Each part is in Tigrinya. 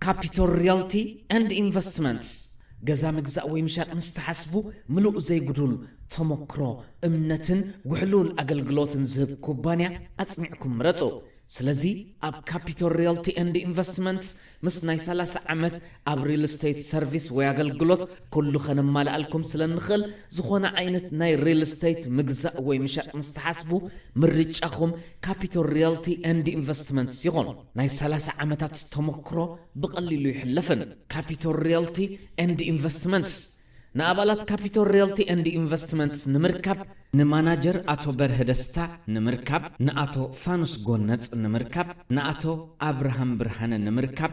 Capital Realty and Investments። ገዛ ምግዛእ ወይ ምሻጥ ምስ ትሓስቡ፣ ምሉእ ዘይጉዱል ተመክሮ፣ እምነትን ውሕሉል ኣገልግሎትን ዝህብ ኩባንያ ኣጽኒዕኩም ምረጹ። ስለዚ ኣብ Capital Realty and Investments ምስ ናይ ሰላሳ ዓመት ኣብ ሪል ስቴት ሰርቪስ ወይ ኣገልግሎት ኩሉ ከነማልኣልኩም ስለ እንኽእል፣ ዝኾነ ዓይነት ናይ ሪል ስቴት ምግዛእ ወይ ምሻጥ ምስ ትሓስቡ፣ ምርጫኹም Capital Realty and Investments ይኹን። ናይ ሰላሳ ዓመታት ተመክሮ ብቐሊሉ ይሕለፍን። Capital Realty and Investments ንኣባላት Capital Realty and Investments ንምርካብ፣ ንማናጀር ኣቶ በርሀ ደስታ ንምርካብ፣ ንኣቶ ፋኑስ ጎነጽ ንምርካብ፣ ንኣቶ ኣብርሃም ብርሃነ ንምርካብ፣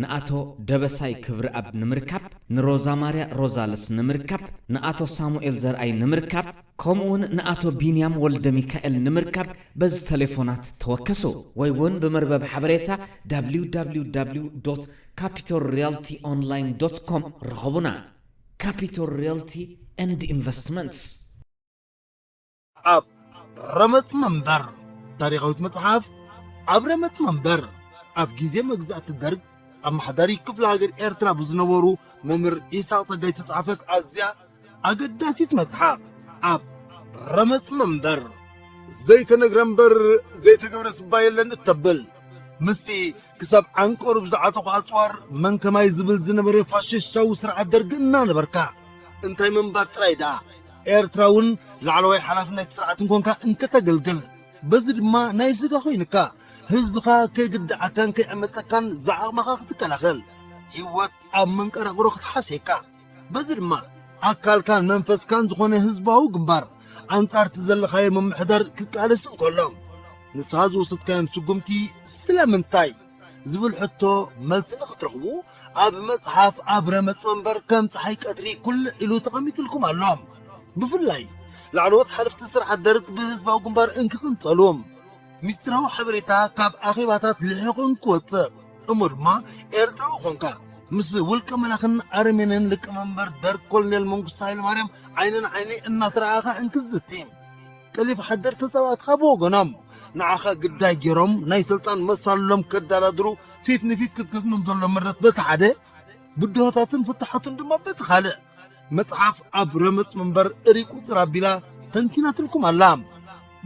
ንኣቶ ደበሳይ ክብረኣብ ንምርካብ፣ ንሮዛ ማርያ ሮዛልስ ንምርካብ፣ ንኣቶ ሳሙኤል ዘርኣይ ንምርካብ፣ ከምኡውን ንኣቶ ቢንያም ወልደ ሚካኤል ንምርካብ በዚ ተሌፎናት ተወከሱ፣ ወይ እውን ብመርበብ ሓበሬታ www.capitalrealtyonline.com ርኸቡና። Capital Realty and Investments። ኣብ ረመጽ መንበር። ታሪኻዊት መጽሓፍ ኣብ ረመጽ መንበር፣ ኣብ ግዜ መግዛእቲ ደርግ ኣመሓዳሪ ክፍለ ሃገር ኤርትራ ብዝነበሩ መምህር ኢሳቕ ጸጋይ ዝተጻሕፈት ኣዝያ ኣገዳሲት መጽሓፍ። ኣብ ረመጽ መንበር። ዘይተነግረ እምበር ዘይተገብረ ስባ የለን እተብል፣ ምስቲ ክሳብ ዓንቀሩ ብዝዓጠቑ ኣጽዋር መን ከማይ ዝብል ዝነበረ ፋሽስታዊ ስርዓት ደርጊ እናነበርካ፣ እንታይ ምንባር ጥራይ ደኣ፣ ኤርትራ እውን ላዕለዋይ ሓላፍነት ስርዓት እንኮንካ እንከተገልግል፣ በዚ ድማ ናይ ስጋ ኮይንካ፣ ህዝብኻ ከይግድዓካን ከይዕመጸካን ዝዓቕምኻ ክትከላኸል፣ ህይወት ኣብ መንቀራቕሮ ክትሓስየካ፣ በዚ ድማ ኣካልካን መንፈስካን ዝኾነ ህዝባዊ ግንባር ኣንጻር እቲ ዘለኻዮ ምምሕዳር ክቃለስ እንከሎ፣ ንስኻ ዝወሰድካዮም ስጉምቲ ስለምንታይ ዝብል ሕቶ መልሲ ንኽትረኽቡ፣ ኣብ መጽሓፍ ኣብ ረመጽ መንበር ከም ጸሓይ ቀትሪ ኩልዕ ኢሉ ተቐሚጥልኩም ኣሎ። ብፍላይ ላዕለዎት ሓለፍቲ ስርዓት ደርግ ብህዝባዊ ግንባር እንክቕንጸሉ፣ ሚስጥራዊ ሓበሬታ ካብ ኣኼባታት ልሒቑ እንክወጽእ፣ እሞ ድማ ኤርትራዊ ኾንካ ምስ ውልቀ መላኽን ኣረሜንን ሊቀ መንበር ደርግ ኮሎኔል መንግስቱ ሃይለማርያም ዓይኒ ንዓይኒ እናተረኣኻ እንክዝቲ፣ ጠሊፍ ሓደር ተጻባእትኻ ብወገኖም ንዓኻ ግዳይ ገይሮም ናይ ስልጣን መሳልሎም ከዳላድሩ ፊት ንፊት ክትገጥሞም ዘሎ ምረት በቲ ሓደ፣ ብድሆታትን ፍታሓቱን ድማ በቲ ካልእ፣ መጽሓፍ ኣብ ረመጽ መንበር እሪ ቁጽር ኣቢላ ተንቲናትልኩም ኣላ።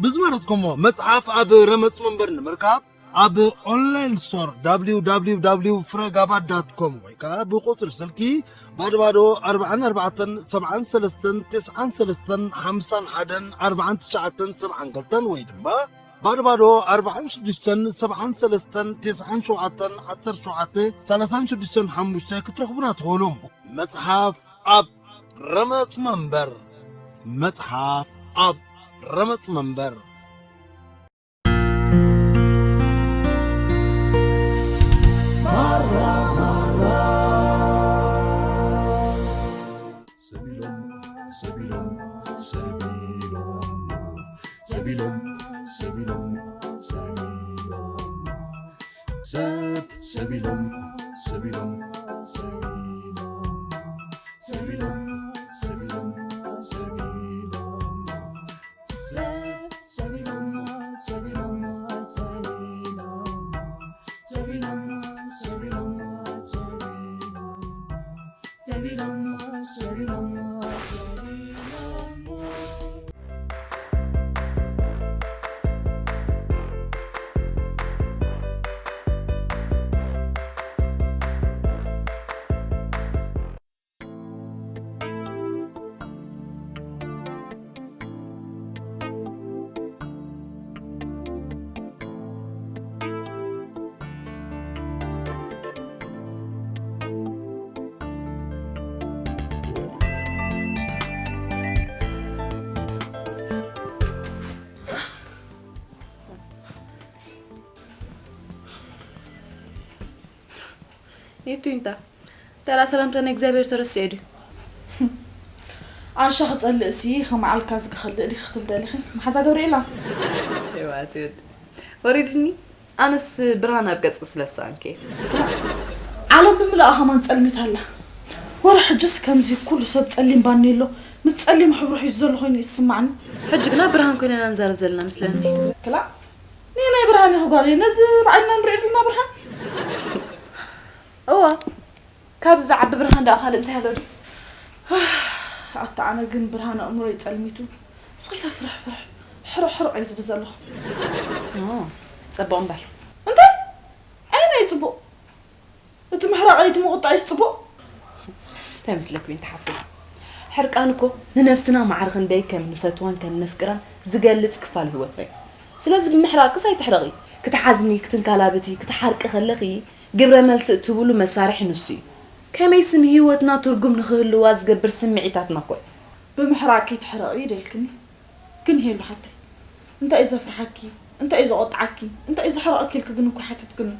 ብዝመረጽኩሞ መጽሓፍ ኣብ ረመጽ መንበር ንምርካብ ኣብ ኦንላይን ስቶር www ፍረጋባ ዳት ኮም ወይ ከዓ ብቁጽሪ ስልኪ ባዶ ባዶ ኣርባዓን ኣርባዕተን ሰብዓን ሰለስተን ተስዓን ሰለስተን ሓምሳን ሓደን ኣርባዓን ትሽዓተን ሰብዓን ክልተን ወይ ድማ ባዶ ባዶ ኣርባዓን ሽዱሽተን ሰብዓን ሰለስተን ተስዓን ሸውዓተን ዓሰርተ ሸውዓተ ሰላሳን ሽዱሽተን ሓሙሽተ ክትረኽቡና ትኽእሉ። መጽሓፍ ኣብ ረመጽ መንበር። መጽሓፍ ኣብ ረመጽ መንበር። ሰቢሎም ሰቢሎም ሰቢሎም ሰቢሎም ሰቢሎም ሰቢሎም ሰብ ሰቢሎም ሰቢሎም ሰቢሎም ሰቢሎም ሰቢሎም ሰቢሎም ሰብ ሰቢሎም ሰቢሎም ሰቢሎም ሰቢሎም ሰቢሎም ሰቢሎም ሰቢሎም ሰቢሎም ይቱይንታ ተራ ሰላምታ ናይ እግዚኣብሔር ተረስዑ ድዩ? ኣንሻ ክጸልእ ሲ ከመዓልካ ዝክኸልእ ዲኺ ክትብል ደሊኺ መሓዛ ገብርኤላ። ተዋትድ ወሪድኒ ኣነስ ብርሃን ኣብ ገጽ ስለ ዝሰኣንኪ። ዓለም ብምልኣ ከማን ጸልሚት ኣላ። ወረ ሕጅስ ከምዚ ኩሉ ሰብ ጸሊም ባኒ ኣሎ። ምስ ጸሊም ሕብሩ ሒዙ ዘሎ ኮይኑ ይስማዓኒ። ሕጂ ግና ብርሃን ኮይና ኢና ንዛረብ ዘለና መስለኒ። ክላ ንየ ናይ ብርሃን ኢኺ ጓለይ። ነዚ ብዓይንና ንሪኦ ዘለና ብርሃን። እዋ፣ ካብዚ ዝዓቢ ብርሃን ደኣ ካልእ እንታይ ኣሎ ድዩ? ኣታ ኣነ ግን ብርሃን ኣእምሮይ ጸልሚቱ። ስቕ ኢለ ፍርሕ ፍርሕ፣ ሕርቕ ሕርቕ እየ ዝብል ዘለኹ። ኦ፣ ጽቡቕ እምበር። እንታይ? ኣየናይ ጽቡቕ? እቲ ምሕራቕ እቲ ምቑጣይስ ጽቡቕ? እንታይ መስለኪ ዊንቲ ሓፍተይ? ሕርቃን እኮ ንነብስና ማዕረ ክንደይ ከም ንፈትዋን ከም ነፍቅራን ዝገልጽ ክፋል ህይወትና እዩ። ስለዚ ብምሕራቕክስ ኣይትሕረቒ። ክትሓዝኒ፣ ክትንካላብቲ፣ ክትሓርቂ ከለኺ ግብረ መልሲ እትብሉ መሳርሒ ንሱ እዩ። ከመይሲ ንህይወትና ትርጉም ንኽህልዋ ዝገብር ስምዒታትና እኮ እዩ። ብምሕራቕ ከይትሕረቒ ይደልክኒ። ግን ሄሉ ሓፍተይ፣ እንታይ እዩ ዘፍርሓኪ? እንታይ እዩ ዘቖጥዓኪ? እንታይ እዩ ዘሕረቐኪ ኢልኪ ግን እኮ ሓቲትክኒ።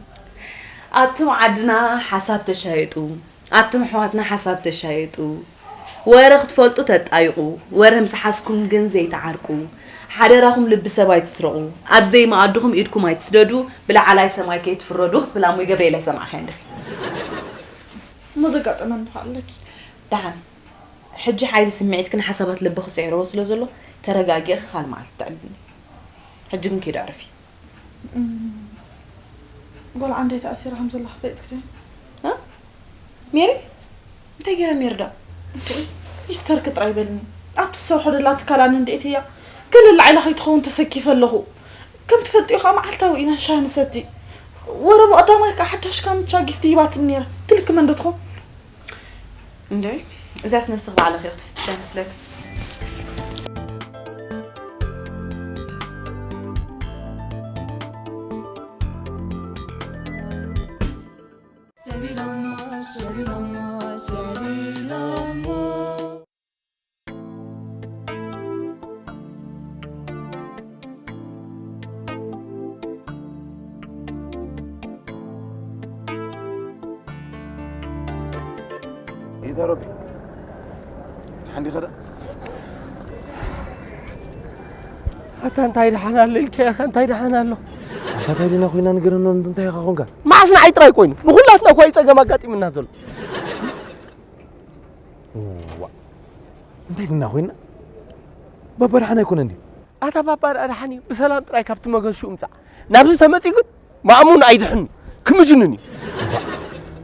ኣቱም ዓድና ሓሳብ ተሻየጡ፣ ኣቱም ኣሕዋትና ሓሳብ ተሻየጡ፣ ወረ ክትፈልጡ ተጣይቑ፣ ወረ ምስ ሓዝኩም ግን ዘይትዓርቁ፣ ሓደራኹም ልቢ ሰብ ኣይትስረቑ፣ ኣብ ዘይመኣድኹም ኢድኩም ኣይትስደዱ፣ ብላዕላይ ሰማይ ከይትፍረዱ ክትብል ኣሞይ ገብርኤል ኣይሰማዕካያን ዲኺ? እሞ ዘጋጠመን ብኻ ኣለኪ። ደሓን፣ ሕጂ ሓይሊ ስምዒትክን ሓሳባት ልብኺ ስዒርዎ ስለ ዘሎ፣ ተረጋጊእኺ ካልእ መዓልቲ ተዕልልኒ። ሕጂ ግን ኪዲ ኣዕርፊ። እም፣ ጓል ዓንደይ ተኣሲራ ከም ዘላ ክፈልጥ ክደ። እ? ሜሪ? እንታይ ገይራ ሜሪ ደኣ? ይስተርክ ጥራይ በልኒ። ኣብቲ ትሰርሖ ደላ ትካል ኣነ እንድዒት እያ። ገለ ላዕላ ከይትኸውን ተሰኪፈ ኣለኹ። ከም ትፈልጥዮ ከኣ መዓልታዊ ኢና ሻሂ ንሰቲ። ወረ ብቐዳማይ ከኣ ሓዳሽ ካምቻ ጊፍቲ ሂባትኒ ነይራ። ትልክመን ዶ ትኸውን? እንድዒ፣ እዚኣስ ነብስኺ ባዕልኺ ኢኺ ክትፍትሻ ይመስለኒ። ሰቢሎሞ፣ ሰቢሎሞ፣ ሰቢሎሞ። ኢተረቢ ሓንዲ ኸዳ ኣታ እንታይ ደሓን ኣሎ ኢልከ ኢኻ? እንታይ ደሓን ኣሎ? ኣታ እንታይ ዲና ኮይና ንገረኖ፣ እንታይ ኢኻ ኾንካ? መዓስ ንዓይ ጥራይ ኮይኑ? ንኹላትና እኳ እዩ ጸገም ኣጋጢምና ዘሎ። እዋ፣ እንታይ ዲና ኮይና? ባባ ደሓን ኣይኮነን ድዩ? ኣታ ባባ ደኣ ደሓን እዩ። ብሰላም ጥራይ ካብቲ መገሹ እምጻእ። ናብዚ ተመጺኡ ግን ማእሙን ኣይድሕን እዩ። ክምጅንን እዩ።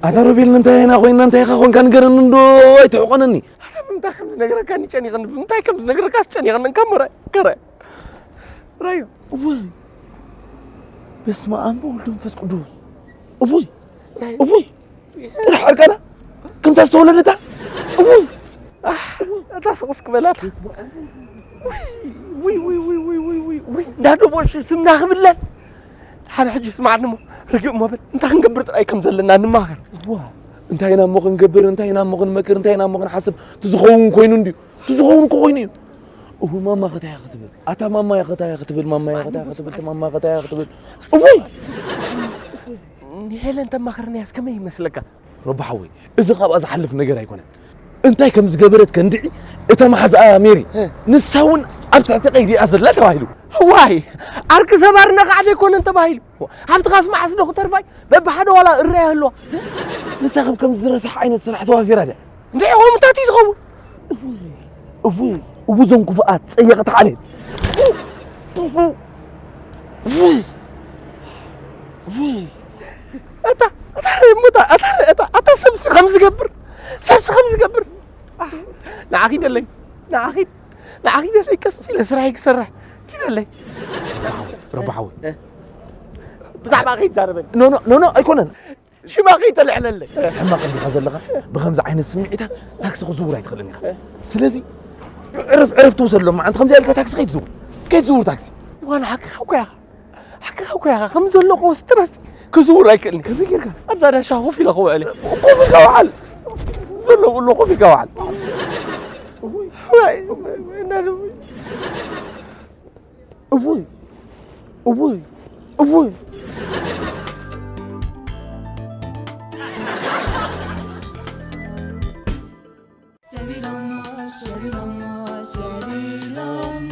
ኣታ ሮቤል፣ እንታይ ኢና ኮይና፣ እንታይ ኢኻ ኮንካ ንገረኒ እንዶ ኣይትሕቆነኒ። ኣታ ብምንታይ ከም ዝነግረካ ጨኒቕኒ፣ ብምንታይ ከም ዝነግረካስ ጨኒቕኒ። እንካ ምረ፣ ከረ። ራዮ። እወይ። በስመ ኣብ ወወልድ ወመንፈስ ቅዱስ። እወይ። ራዮ። እወይ። ጥራሕ ዕርቃና ከምታ ዝተወለደታ። እውይ! ኣታ ስቕ እስክ በላታ። ውይ፣ ውይ፣ ውይ፣ ውይ፣ ውይ፣ ውይ፣ ውይ፣ ውይ። እንዳ ደቦ እሺ ስምና ክብለል። ሓደ ሕጂ ስማዕኒ እሞ ርግእ እሞ በል። እንታይ ክንገብር ጥራይ ከም ዘለና ንማኸር። እዋ፣ እንታይ ኢና እሞ ክንገብር፣ እንታይ ኢና እሞ ክንመክር፣ እንታይ ኢና እሞ ክንሓስብ? እቲ ዝኸውን ኮይኑ እንድዩ። እቲ ዝኸውን እኮ ኮይኑ እዩ። እው፣ ማማ ኸታያ ክትብል። ኣታ ማማ ኸታያ ክትብል፣ ማማ ኸታያ ክትብል፣ ማማ ኸታያ ክትብል። እውይ! ንሄለን ተማኽርናያስ ከመይ ይመስለካ? ረቢ ሓወይ፣ እዚ ካብኣ ዝሓልፍ ነገር ኣይኮነን። እንታይ ከም ዝገበረት ከንድዒ፣ እታ መሓዝኣ ሜሪ፣ እ። ንሳ እውን ኣብ ትሕቲ ቀይዲ እያ ዘላ ተባሂሉ። ዋይ፣ ዓርኪ ሰባር ነቓዕ ዘይኮነን ተባሂሉ። ሃብትኻስ መዓስ ዶ ክተርፋይ? በብሓደ ዋላ እረያ ህልዋ። ንሳ ከም ከምዚ ዝረሳሕ ዓይነት ስራሕ ተዋፊራ ድያ? እንታይ ኢኹም እንታይ እዩ ዝኸውን? እቡ፣ እቡ፣ እዞም ክፉኣት ጸየቕቲ ዓሌት። እታ፣ እታ ርእ እሞ እታ፣ እታ ርእ እታ፣ እታ ሰብሲ ከም ዝገብር፣ ሰብሲ ከም ዝገብር። ንዓ ኪደለይ፣ ንዓ ኪድ፣ ንዓ ኪደለይ፣ ቀስ ኢለ ስራሐይ ክሰርሕ። ኪደለይ። ረባሓዊ። እ። ብዛዕባ ከይዛረበኒ። ኖ፣ ኖ፣ ኖ፣ ኖ፣ ኣይኮነን። ሽማ ከይተልዕለለይ። ሕማቕ እንዲኻ ዘለኻ፣ ብኸምዚ ዓይነት ስምዒታት ታክሲ ክዝውር ኣይትኽእልን ኢኻ። ስለዚ፣ ዕረፍ፣ ዕረፍ ትውሰድ ሎማዓንቲ፣ ከምዚ ኢልካ ታክሲ ከይትዝውር። ከይትዝውር ታክሲ። ዋላ ሓቅኻ እኮ ኢኻ። ሓቅኻ እኮ ኢኻ። ከም ዘለኹ ስትረስ ክዝውር ኣይክእልን። ከመይ ጌርካ? ኣብ ዳዳ ሻሂ ኮፍ ኢለ ክውዕል እየ። ኮፍ ኢልካ ውዓል። ዘሎ ኩሉ ኮፍ ኢልካ ውዓል። ዋይ፣ እና ደሞ እውይ፣ እውይ፣ እውይ። ሰቢሎሞ፣ ሰቢሎሞ፣ ሰቢሎሞ።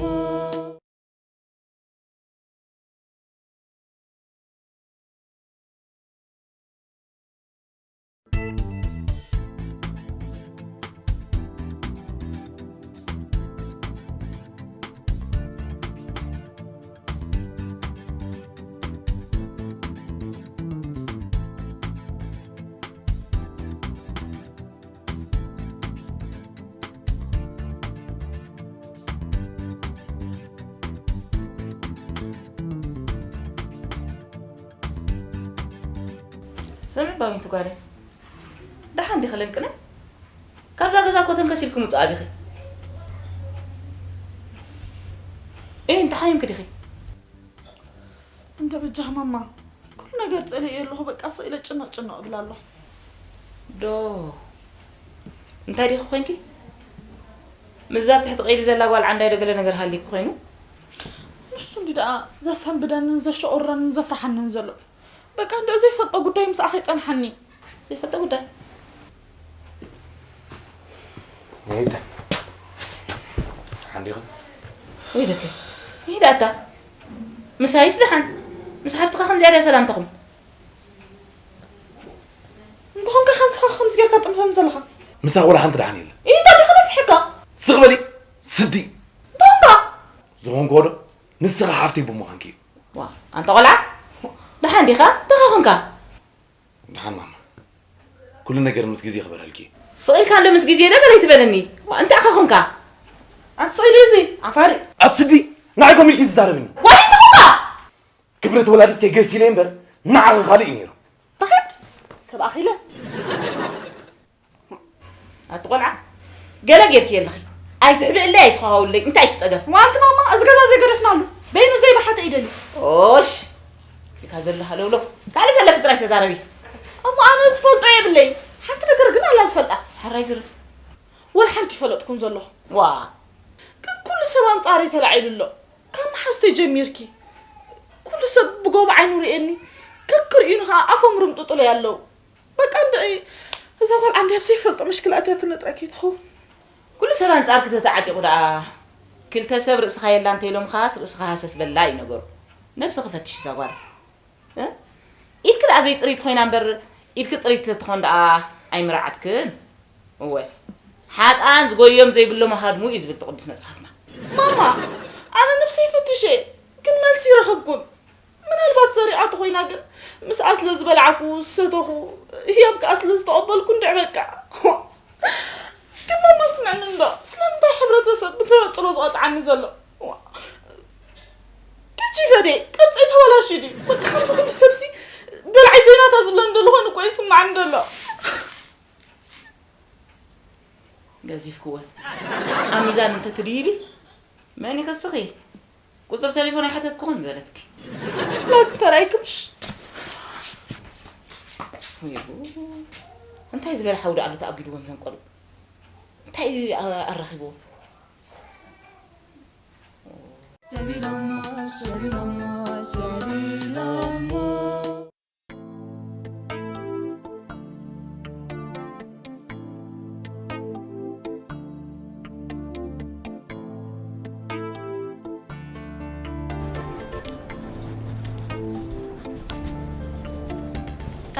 ስምዒ ባዊንቲ ጓለይ፣ ደሓን ዲኺ ለንቅነ? ካብዛ ገዛ እኮ ተንከስ ኢልኪ ምውጻእ ኣቢኺ። እይ፣ እንታይ ሓሚምኪ ዲኺ? እንደ በጃ ማማ፣ ኩሉ ነገር ጸሊኤ ኣለኹ፣ በቃ ስቕ ኢለ ጭንቕ ጭንቕ እብል ኣለኹ። ዶ እንታይ ዲኺ ኮንኪ? ምስዛ ኣብ ትሕቲ ቀይዲ ዘላ ጓል ዓንዳይ ዶ ገለ ነገር ሃልይኪ ኮይኑ? ንሱ እንዲ ደኣ ዘሰንብደንን ዘሸቑረንን ዘፍርሓንን ዘሎ። በቃ እንደ ዘይፈልጦ ጉዳይ ምስኣ ከይጸንሓኒ። ዘይፈልጦ ጉዳይ? ነይተ ሓንዲኹም? ወይ ደከ፣ ይሄዳ ኣታ። ምሳይስ ደሓን፣ ምስ ሓፍትኻ ከምዚኣ ድያ ሰላምታኹም? እንተኾንካ ከ ንስኻ ከምዚ ጌርካ ጥምተን ዘለኻ? ምሳኻ ወላ ሓንቲ ደሓን የለን። እንታ ዲኻ ነፊሕካ? ስቕ በሊ፣ ስዲ። እንተኾንካ? ዝኾንክዎ ዶ? ንስኻ ሓፍተይ ብምዃንኪ እዩ። ዋ፣ ኣንታ ቆልዓ፣ ደሓን ዲኻ? እንታይ ኾንካ? ደሓን ማማ። ኩሉ ነገር ምስ ግዜ ክበርሀልኪ እዩ። ስቕ ኢልካ እንዶ ምስ ግዜ ዶ ገለ ኣይትበለኒ። ዋ፣ እንታይ ኢኻ ኾንካ? ኣንታ ስቕ ኢሉ እዚ ዓፋሪ። ኣቲ ስዲ፣ ንዓይ ከምኡ ኢልኪ ትዛረብኒ። ዋይ፣ እንታይ ኾንካ? ክብረት ወላዲት ከይገሲለ እምበር ንዓኺ ካልእ እዩ ነይሩ። ተኸድ ሰብ ኣኺለ። ኣቲ ቆልዓ፣ ገለ ጌርኪ ኣለኺ። ኣይትሕብእለይ፣ ኣይትኸዋውለይ። እንታይ ትጸገም? ዋንቲ ማማ፣ እዚ ገዛ ዘይገደፍናሉ። በይኑ ዘይበሓተ ይደሊ። ኦሽ፣ እታ ዘሎ ሃለውሎ። ካልእ ዘለኪ ጥራይ ተዛረቢ። እሞ ኣነ ዝፈልጦ የብለይ። ሓንቲ ነገር ግን ኣላ ዝፈልጣ። ሕራይ ግርም። ወላ ሓንቲ ይፈለጥኩን ዘለኹ። ዋ። ግን ኩሉ ሰብ ኣንጻረይ ተላዒሉ ኣሎ። ካብ መሓዝተይ ጀሚርኪ። ኩሉ ሰብ ብጎቦ ዓይኑ ርእየኒ። ከክርእዩኒ ኸኣ ኣፎም ርምጥጥለይ ኣለዉ። በቃ እንድዒ እዛ ጓል ዓንዲ ኣብ ዘይፈልጦ መሽክል ኣትያ ትነጥራ ከይትኸውን። ኩሉ ሰብ ኣንጻርኪ ተተዓጢቑ ደኣ። ክልተ ሰብ ርእስኻ የላ እንተ ኢሎምኻስ ርእስኻ ሃሰስ በላ እዩ ነገሩ። ነብስኺ ፈትሺ እዛ ጓል። እ? ኢድኪ ደኣ ዘይጽርይቲ ኮይና እምበር ኢድኪ ጽርይቲ ተትኾን ደኣ ኣይምረዓትክን። እወ፣ ሓጥኣን ዝጎዮም ዘይብሎም ሃድሙ እዩ ዝብል እቲ ቅዱስ መጽሓፍና። ማማ፣ ኣነ ነብሰይ ፈትሸ፣ ግን መልሲ ይረኸብኩን። ምናልባት ዘሪኣ ተኾይና ግን ምስኣ ስለ ዝበላዕኩ፣ ዝሰተኹ፣ ህያብ ከኣ ስለ ዝተቐበልኩ እንድዒ በቃ። ግን ማማ ስምዕኒ እንዶ፣ ስለምንታይ ሕብረተሰብ ብተነጽሎ ዝቐጽዓኒ ዘሎ? ዋ። ግጂ ፈዴ፣ ቅርጸይ ተበላሽዩ ድዩ? በቃ ከምዚ ኩሉ ሰብሲ በልዓይ ዘይናታ ዝብለኒ ዘሎ ኮይኑ እኮ ይስምዓኒ ዘሎ። ገዚፍክወን። ኣብ ሚዛን እንተ ትድይቢ፣ መን ይኽስኺ? ቁጽሪ ተሌፎን ኣይሓተትክኹን በለትኪ። ናቲ ተራይ ክምሽ። ወይ ጉድ። እንታይ ዝበለ ሓው ደኣ ኣሎ ተኣጊድዎም ዘን ቆልዑ? እንታይ እዩ ኣ-፣ ኣራኺብዎም? ሰቢሎሞ፣ ሰቢሎሞ፣ ሰቢሎሞ።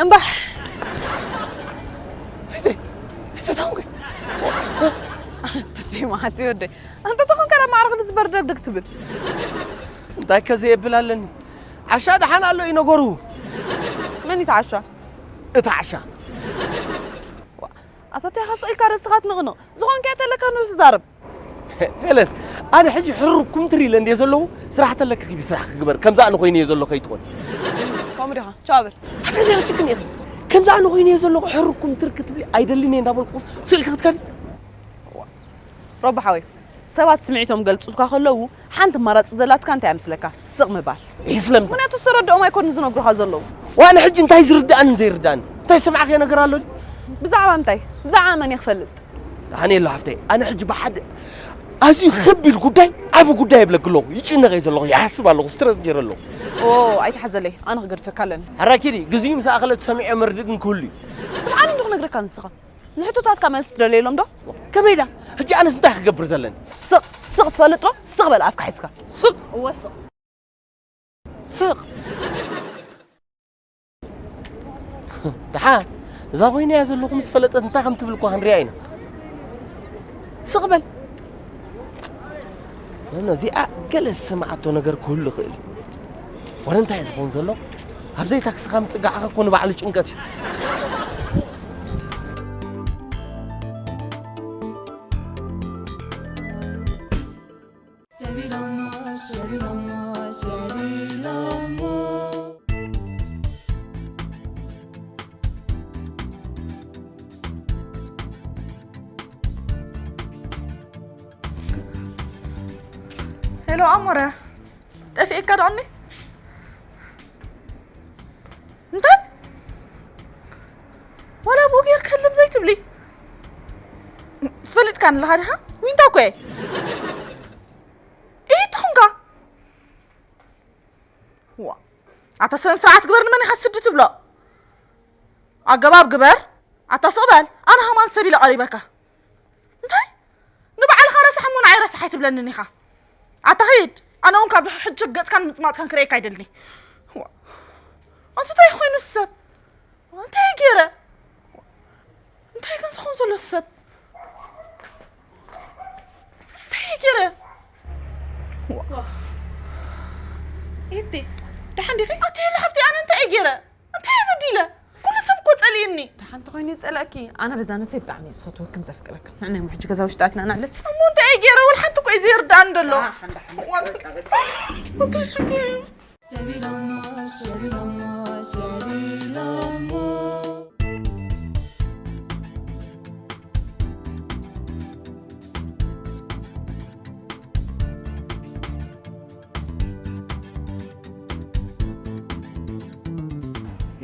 እምባሕ። እተ፣ እተ ታንጎ። እተ ማዓት ይወደ። ኣንተ ተኾንካ ናብ ማዕረኽ ንዝበር ደብደግ ትብል። እንታይ ከ ዘየብል ኣለኒ? ዓሻ ደሓን ኣሎ እዩ ነገሩ። መን እዩ እቲ ዓሻ? እቲ ዓሻ። ዋ፣ ኣታ እንታይ ኢኻ ስቕ ኢልካ ርእስኻ ትንቕንቕ? ዝኾንካዮ ተለካ ንሱ ዛረብ። ሄለን፣ ኣነ ሕጂ ሕሩብ ኩምትር ኢለ እንድየ ዘለኹ፣ ስራሕ ተለኪ ኪዲ ስራሕ ክግበር፣ ከምዛ ኣነ ኮይነ እየ ዘለኹ ከይትኾን። ከምኡ ዲኻ? ቻው በል። ኣታ እንታይ ክትጭክን ኢኺ? ከምዛ ኣነ ኮይነ እየ ዘለኹ፣ ሕሩብ ኩምትር ክትብሊ ኣይደልን እየ እንዳበልኩ ስቕ ኢልኪ ክትከዲ። ዋ፣ ሮቢ ሓወይ፣ ሰባት ስምዒቶም ገልጹልካ ከለዉ፣ ሓንቲ ኣማራጺ ዘላትካ እንታይ እያ መስለካ? ስቕ ምባል። ይህ ስለምንታይ? ምኽንያቱ ዝተረድኦም ኣይኮኑን ዝነግሩኻ ዘለዉ። ዋነ ሕጂ እንታይ ዝርድኣንን ዘይርድኣንን? እንታይ ሰማዕክዮ ነገር ኣሎ ድዩ? ብዛዕባ እንታይ? ብዛዕባ መን እየ ክፈልጥ? ኣነ የለ ሃፍተይ፣ ኣነ ሕጂ ብሓደ ኣዝዩ ከቢድ ጉዳይ፣ ዓቢ ጉዳይ እብለኪ ኣለኹ። ይጭነቕ እየ ዘለኹ፣ ይሓስብ ኣለኹ፣ ስትረስ ገይረ ኣለኹ። ኦ፣ ኣይትሓዘለይ፣ ኣነ ክገድፈካ ኣለኒ። ሕራይ ኪዲ፣ ግዜኡ ምስ ኣኸለ ትሰምዕዮ መርድእ ግን ክህሉ እዩ። ስምዓኒ እንዶ ክነግረካ ንስኻ። ንሕቶታትካ መልሲ ትደልየሎም ዶ? ከመይ ኢላ? ሕጂ ኣነስ እንታይ ክገብር ዘለኒ? ስቕ፣ ስቕ ትፈልጥ ዶ? ስቕ በል ኣፍካ ሒዝካ። ስቕ? እወ፣ ስቕ። ስቕ። ደሓ፣ እዛ ኮይነያ ዘለኹ ምስ ፈለጠት እንታይ ከም ትብል እኳ ክንሪኣ ኢና። ስቕ በል። ነዚኣ ገለ ዝሰማዓቶ ነገር ክህሉ ይኽእል እዩ። ወረ እንታይ እዩ ዝኸውን ዘሎ? ኣብ ዘይታክስኻ ምጽጋዕኻ እኮ ንባዕሉ ጭንቀት እዩ። ሰቢሎሞ፣ ሰቢሎሞ፣ ሰቢሎሞ። ኣሞረ፣ ጠፊኤካ ደቐኒ? እንታይ? ዋላ ብኡ ጌርካ ህልም ዘይትብሊ? ፈሊጥካኒ ኣለኻ ዲኻ? ዊንታ እኮ እየ። ኢድ ትኹንካ። ዋ። ኣታ ስነ ስርዓት ግበር፣ ንመን ኢኻ ስዲ ትብሎ? ኣገባብ ግበር። ኣታ ስቕ በል። ኣነ ሃማን ሰብ ኢለ ቀሪበካ። እንታይ? ንባዕልኻ ረሳሕ እሞ ንዓይ ረሳሕ ኣይትብለንን ኢኻ። ኣታ ኺድ። ኣነ እውን ካብ ድሕሪ ሕጂ ገጽካን ምጽማጽካን ክርእየካ ኣይደልን። ዋ። ኣንቱ እንታይ ኮይኑ ሰብ? እንታይ ገይረ? እንታይ ግን ዝኸውን ዘሎ ሰብ? እንታይ ገይረ? ዋ። ኢቲ፣ ደሓን ዲኺ? ኣቲ የለ ሓፍቲ፣ ኣነ እንታይ ገይረ? እንታይ በዲለ? ኩሉ ሰብ እኮ ጸሊእኒ። ደሓን ተኾይኑ ይጸልእኪ። ኣነ በዛ ነብሰይ ብጣዕሚ እየ ዝፈትወክን ዘፍቅረክን። ንዕናይ እሞ ሕጂ ገዛ ውሽጢ ኣትና ንዕልል። እሞ እንታይ ገይረ? ወላ ሓንቲ እኮ እዩ ዘይርዳእኒ ዘሎ። ደሓን፣ ደሓን፣ ዋ። በቃ፣ በቃ። ሰቢሎሞ፣ ሰቢሎሞ፣ ሰቢሎሞ።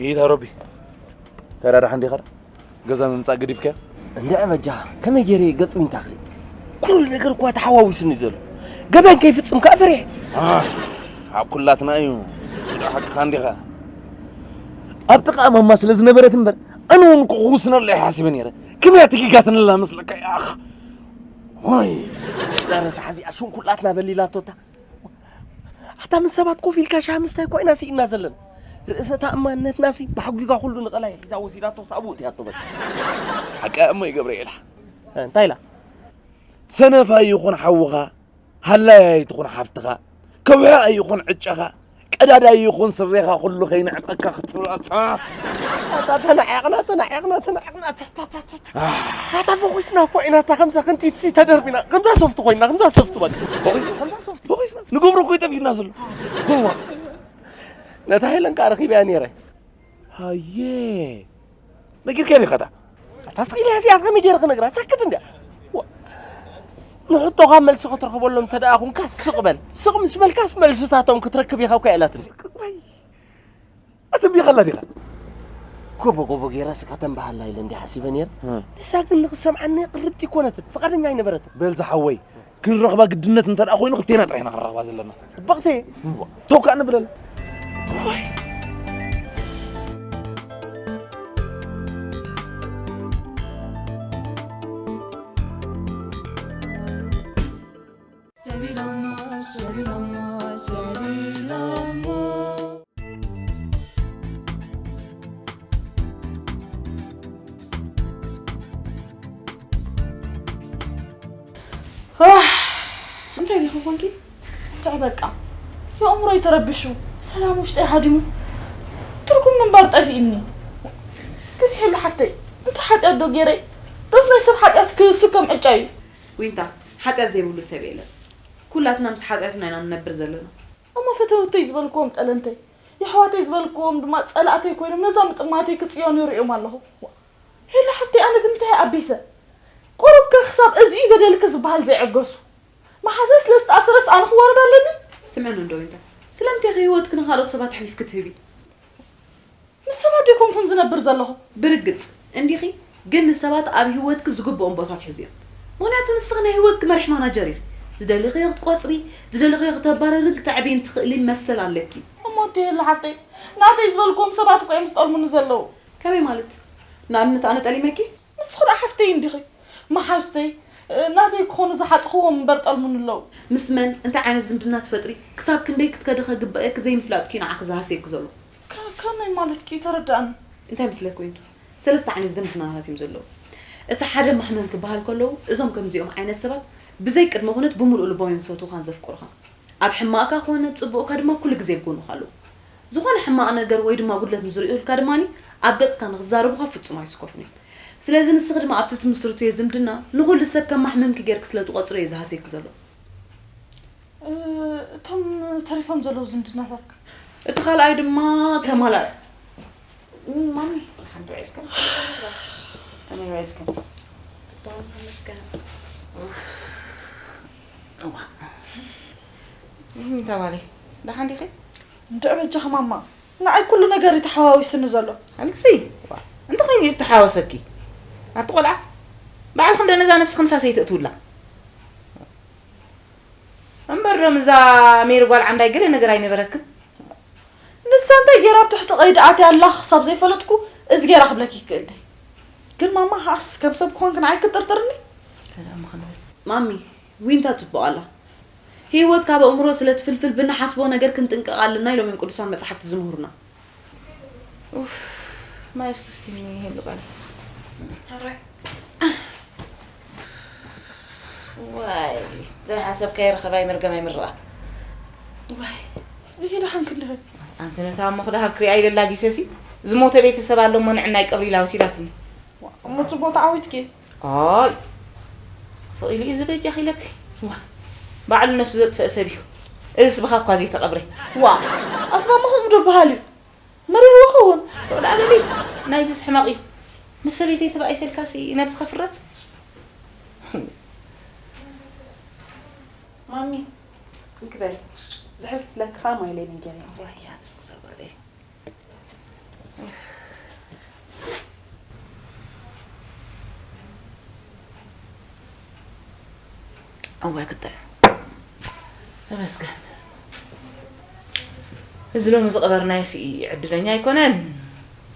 ኢዳ ሮቢ፣ ተራዳሕ እንዲኻ? ገዛ ምምጻእ ገዲፍካ? እንድዒ በጃ፣ ከመይ ገይረ ገጽ ዊንታ ክርኢ? ኩሉ ነገር እኳ ተሓዋዊሱኒ ዘሎ። ገበን ከይፍጽም ከኣ ፈሪሐ። ኣህ፣ ኣብ ኩላትና እዩ። እሱ ዶ ሓቅኻ እንዲኻ? ኣብ ጥቓ ማማ ስለ ዝነበረት እምበር፣ ኣነ እውን እኮ ክውስነሉ እየ ሓሲበ ነይረ። ከመይ እያ ተጊጋትንላ መስለካ? ኣኽ፣ ሆይ። እዛ ረሳሕ እዚኣ ሽንኩላትና በሊላቶታ። ኣታ ምስ ሰባት ኮፍ ኢልካ ሻሂ ምስታይ እኮ ኢና ስኢና ዘለና። ርእሰ ተኣማንነትናሲ ብሓጒጋ ኩሉ ንቐላይ ሒዛ ወሲዳቶ ሳብኡ እትያቶ በቃ። ሓቃ እሞ ይገብረ ኢላ። እንታይ ኢላ? ሰነፋይ ይኹን ሓውኻ፣ ሃላይ ኣይትኹን ሓፍትኻ፣ ከውሒ ኣይኹን ዕጨኻ፣ ቀዳዳይ ይኹን ስሬኻ ኩሉ ከይንዕቀካ ክትብላታ። ኣታ ተናዒቕና፣ ተናዒቕና፣ ተናዒቕና፣ ኣታ፣ ኣታ፣ ኣታ፣ ኣታ። ኣታ ፈኺስና እኮ ኢና፣ ኣታ ከምዛ ክንቲትሲ ተደርቢና፣ ከምዛ ሶፍት ኮይና፣ ከምዛ ሶፍት በቃ። ፈኺስና፣ ከምዛ ሶፍት፣ ፈኺስና። ንገብሮ እኮ ይጠፊእና ዘሎ። እዋ። ነታ ሄለን ከኣ ረኺበያ ነይረ። ሃየ። ነጊርካያ ዲኻ እታ? ኣታ ስቕ ኢለ እዚኣ ከመይ ገይረ ክነግራ? ሳክት እንድያ። ዋ። ንሕቶኻ መልሲ ክትረኽበሎም እንተ ደኣ ኹንካ ስቕ በል። ስቕ ምስ በልካስ መልስታቶም ክትረክብ ኢኻ እኮ ኢላትኒ። ኣተንቢኻላ ዲኻ? ጎቦ ጎቦ ገይረስ ከተንብሃላ ኢለ እንድየ ሓሲበ ነይረ። እ። ንሳ ግን ንኽትሰምዓኒ ቅርብቲ ኣይኮነትን። ፍቓደኛ ኣይነበረትን። በል ዝሓወይ፣ ክንረኽባ ግድነት እንተ ደኣ ኮይኑ ክልቴና ጥራሕ ኢና ክንረኽባ ዘለና። ጽብቕቲ። እምቧ። ተው ከኣ ንብለላ። ሰቢሎሞ፣ ሰቢሎሞ፣ ሰቢሎሞ። ኣህ፣ እንታይ ዲኺ ኮንኪ? እንታይ በቃ፣ የእምሮይ ተረቢሹ፣ ሰላም ውሽጠይ ሃዲሙ፣ ትርጉም ምንባር ጠፊእኒ። ግን ሄሉ ሓፍተይ፣ እንታይ ሓጢኣት ዶ ገይረ? ዶስ ናይ ሰብ ሓጢኣት ክስከም ዕጫ እዩ? ዊንታ፣ ሓጢኣት ዘይብሉ ሰብ የለን። ኩላትና ምስ ሓጢኣትና ኢና ንነብር ዘለና። እሞ ፈተውተይ ዝበልክዎም ጠለንተይ፣ የሕዋተይ ዝበልክዎም ድማ ጸላእተይ ኮይኖም ነዛ ምጥማተይ ክጽዮኑ ይርእዮም ኣለኹ። ሄሉ ሓፍተይ፣ ኣነ ግን እንታይ ኣቢሰ? ቁሩብ ከ ክሳብ እዚ እዩ በደልኪ ዝበሃል ዘይዕገሱ? መሓዛይ ስለ ዝተኣሰረስ ኣነ ክዋረድ ኣለኒ? ስምዕኒ እንዶ ዊንታ፣ ስለምንታይ ከ ህይወትኪ ንኻልኦት ሰባት ኣሕሊፍኪ ትህቢ? ምስ ሰባት ዶ ኣይኮንኩን ዝነብር ዘለኹ? ብርግጽ እንዲኺ፣ ግን ንሰባት ኣብ ህይወትኪ ዝግብኦም ቦታ ትሕዝዮም። ምኽንያቱ ንስኺ ናይ ህይወትኪ መሪሕ ማናጀር ኢኺ። ዝደለኽዮ ክትቆጽሪ፣ ዝደለኽዮ ክተባረርን ክተዕብይን ትኽእሊ መሰል ኣለኪ። እሞ እቲ ሄሉ ሓፍተይ፣ ናተይ ዝበልክዎም ሰባት እኮ እዮም ዝጠልሙኒ ዘለዉ። ከመይ ማለት? ንኣብነት ኣነ ጠሊመኪ? ንስኺ ደኣ ሓፍተይ እንዲኺ። መሓዙተይ፣ እ፣ ናተይ ክኾኑ ዝሓጽኽዎም እምበር ጠልሙኒ ኣለዉ። ምስ መን፣ እንታይ ዓይነት ዝምድና ትፈጥሪ፣ ክሳብ ክንደይ ክትከዲ ከግበአኪ ዘይምፍላጥኪ ንዓኺ ዝሃስየኪ ዘሎ። ከ-፣ ከመይ ማለትኪ? ተረድኣኒ። እንታይ ምስለኪ ወይንቱ? ሰለስተ ዓይነት ዝምድናታት እዮም ዘለዉ። እቲ ሓደ ማሕመም ክበሃል ከለዉ፣ እዞም ከምዚኦም ዓይነት ሰባት ብዘይ ቅድመ ኩነት ብምሉእ ልቦም እዮም ዝፈትዉኻን ዘፍቅሩኻን። ኣብ ሕማቕካ ኮነ ጽቡቕካ ድማ ኩሉ ግዜ ኣብ ጎንኻ ኣለዉ። ዝኾነ ሕማቕ ነገር ወይ ድማ ጉድለት ምስ ዝርእዩልካ ድማ ኣብ ገጽካ ንኽዛረቡኻ ፍጹም ኣይስከፉን እዮም። ስለዚ ንስኺ ድማ ኣብቲ ትምስርትዮ ዝምድና ንኹሉ ሰብ ከም ማሕመምኪ ጌርኪ ስለ ትቖጽርዮ እዩ ዝሃስየኪ ዘሎ። እ፣ እቶም ተሪፎም ዘለዉ ዝምድናታትካ? እቲ ካልኣይ ድማ ተማላ-፣ እም፣ ማሚ፣ ሓንቲ ውዒልክን? ከመይ ውዒልክን? ጽቡቕ፣ ተመስገን። እዋ። እም፣ ተባለይ። ደሓን ዲኺ? እንድዒ በጃኺ ማማ፣ ንዓይ ኩሉ ነገር እዩ ተሓዋዊስኒ ዘሎ። ኣልክሲ፣ ዋ፣ እንታይ ኮይኑ እዩ ዝተሓወሰኪ? ኣቲ ቆልዓ፣ ባዕልኺ እንዶ ነዛ ነብስኺ ንፋስ ኣይተእትውላ። እምበር ዶ ምስዛ ሜሪ ጓል ዓንዳይ ገለ ነገር ኣይነበረክን? ንሳ እንታይ ገይራ ኣብ ትሕቲ ቀይዲ ኣትያ ኣላ ክሳብ ዘይፈለጥኩ፣ እዚ ገይራ ክብለኪ ይክእል ድየ? ግን ማማ፣ ከኣስ ከም ሰብ ክኾንኪ ንዓይ ክጥርጥርኒ? ሰላም ክንብል። ማሚ፣ ዊንታ ጽቡቕ ኣላ። ህይወት ካብ ኣእምሮ ስለ ትፍልፍል ብንሓስቦ ነገር ክንጥንቀቕ ኣለና ኢሎም እዮም ቅዱሳን መጻሕፍቲ ዝምህሩና። ኡፍ፣ ማይ እስክስቲኒ ይህሉ ቃል። ዋይ፣ ዘይሓሰብካዮ ረኸባይ መርገማይ ምርቓ። ዋይ፣ ይሄ ደሓን ክንድህን። ኣንቲ ነታ እሞ ክዳ ሃክሪ ኣይለላ ጊሰሲ፣ ዝሞተ ቤተሰብ ኣሎ እሞ ንዕናይ ቀብሪ ኢላ ወሲዳትኒ። እሞ ጽቡቕ ተዓዊትኪ። ኣይ፣ ስቕ ኢሉ እዩ ዝበጃኽ ኢለኪ። ዋ፣ ባዕሉ ነፍሱ ዘጥፈአ ሰብ እዩ። እዝስ ብኻ እኳ ዘይተቐብረ። ዋ፣ ኣቲ ማማ ከምኡ ዶ በሃል እዩ? መሪርዎ ኸውን? ስቕ ደኣ በሊ፣ ናይዝስ ሕማቕ እዩ። ምስ ሰበይተይ ተባኢሰልካሲ ነብስኻ ፍረ። ማሚ፣ እንክበል፣ ዝሕልፍለኪ ኸኣ ማይ ለይምን ገይረ እየ። ዋያ፣ ብስክ ዘጓለየ። እዋይ ክጥዕ። ተመስገን። እዚ ሎሚ ዝቐበርናዮ ሲ ዕድለኛ ኣይኮነን።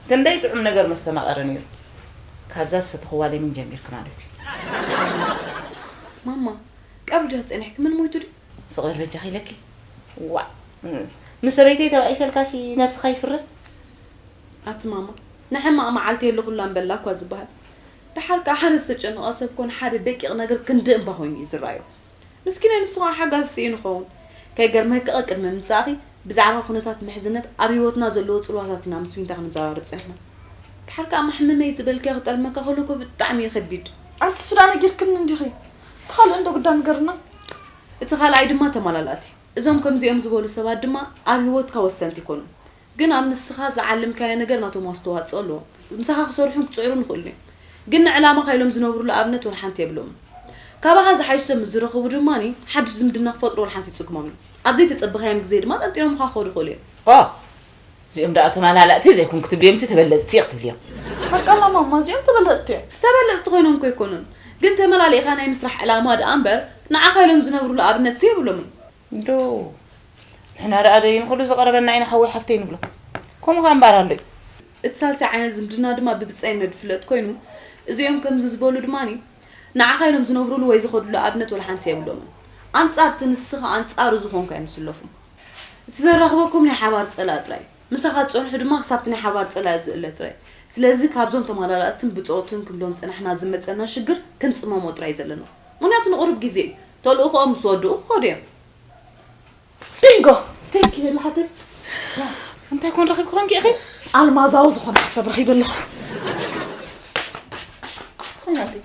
ክንደይ ጥዑም ነገር መስተማቐረ ነይሩ። ካብዛ ዝሰተኽዋ ለይምን ጀሚርኪ ማለት እዩ። ማማ፣ ቀብሪ ድያ ጸኒሕኪ? መን ሞይቱ ድዩ? ስቕ በል በጃኺ ኢለኪ። ዋእ፣ ምስ ሰበይተይ ተባኢሰልካሲ ነብስኻ ይፍረ። ኣቲ ማማ፣ ንሕማቕ መዓልቲ የለኹላን በላ እኳ ዝበሃል። ደሓር ከኣ ሓደ ዝተጨነቐ ሰብ ኮነ ሓደ ደቂቕ ነገር ክንዲ እምባ ኮይኑ እዩ ዝረኣዮ። ምስኪናይ ንሱ ኸኣ ሓጋዚ ስኢኑ ኸውን። ከይገርመኪ ኸኣ ቅድሚ ምምጻእኺ ብዛዕባ ኩነታት ምሕዝነት ኣብ ህይወትና ዘለዎ ጽልዋታት ኢና ምስ ዊንታ ክንዘራረብ ጸኒሕና። ደሓር ከኣ መሕመመይ ዝበልክዮ ክጠልመካ ከሎ እኮ ብጣዕሚ እዩ ከቢድ። ኣንቲ ሱዳን ነጊርክኒ እንዲኺ። እቲ ካልእ እንዶ ግዳ ንገርና። እቲ ካልኣይ ድማ ተመላላእቲ። እዞም ከምዚኦም ዝበሉ ሰባት ድማ ኣብ ህይወትካ ወሰንቲ ይኮኑ። ግን ኣብ ንስኻ ዝዓለምካዮ ነገር ናቶም ኣስተዋጽኦ ኣለዎም። ምሳኻ ክሰርሑን ክጽዕሩን ይኽእሉ እዮም። ግን ንዕላማኻ ኢሎም ዝነብሩሉ ኣብነት ወላ ሓንቲ የብሎምን። ካባኻ ዝሓይሽ ሰብ ምስ ዝረኸቡ ድማ ሓድሽ ዝምድና ክፈጥሩ ወላ ሓንቲ ይጽግሞም እዩ። ኣብ ዘይተጸበኻዮም ግዜ ድማ ጠንጢኖምኻ ክኸዱ ይኽእሉ እዮም። ኦ፣ እዚኦም ደኣ ተመላላእቲ ዘይኮን ክትብልዮምሲ ተበለጽቲ እየ ክትብልዮም። ሓቃ ኣላ ማማ፣ እዚኦም ተበለጽቲ እዮም። ተበለጽቲ ኮይኖም እኮ ኣይኮኑን። ግን ተመላሊእኻ ናይ ምስራሕ ዕላማ ደኣ እምበር ንዓኻ ኢሎም ዝነብሩሉ ኣብነትሲ የብሎምን። እንዶ ንሕና ደኣ ደይንኽሉ ዝቐረበና ኢና ሓወይ ሓፍተይ ንብሎ። ከምኡ ኸኣ እምበኣር ኣሎ እዩ። እቲ ሳልሳይ ዓይነት ዝምድና ድማ ብብጻይነት ዝፍለጥ ኮይኑ፣ እዚኦም ከምዚ ዝበሉ ድማ ንዓኻ ኢሎም ዝነብሩሉ ወይ ዝኸድሉ ኣብነት ወላ ሓንቲ የብሎምን። ኣንጻር እቲ ንስኻ ኣንጻሩ ዝኾንካ እዮም ዝስለፉ። እቲ ዘራኽበኩም ናይ ሓባር ጸላኢ ጥራይ እዩ። ምሳኻ ዝጸንሑ ድማ ክሳብ እቲ ናይ ሓባር ጸላኢ ዝእለ ጥራይ። ስለዚ ካብዞም ተመላላእትን ብጾትን ክንብሎም ዝጸናሕና ዝመጸና ሽግር ክንጽመሞ ጥራይ እዩ ዘለና። ምኽንያቱ ንቑሩብ ግዜ እዩ። ተልእኾኦም ምስ ወድኡ ክኸዱ እዮም። ቢንጎ! ቴንክ ዩ ለሓተይ። እንታይ ኮን ረኺብኪ ኮንኪ ኢኺ? ኣልማዛዊ ዝኾነ ሓሳብ ረኺበ ኣለኹ። ኮይናተይ።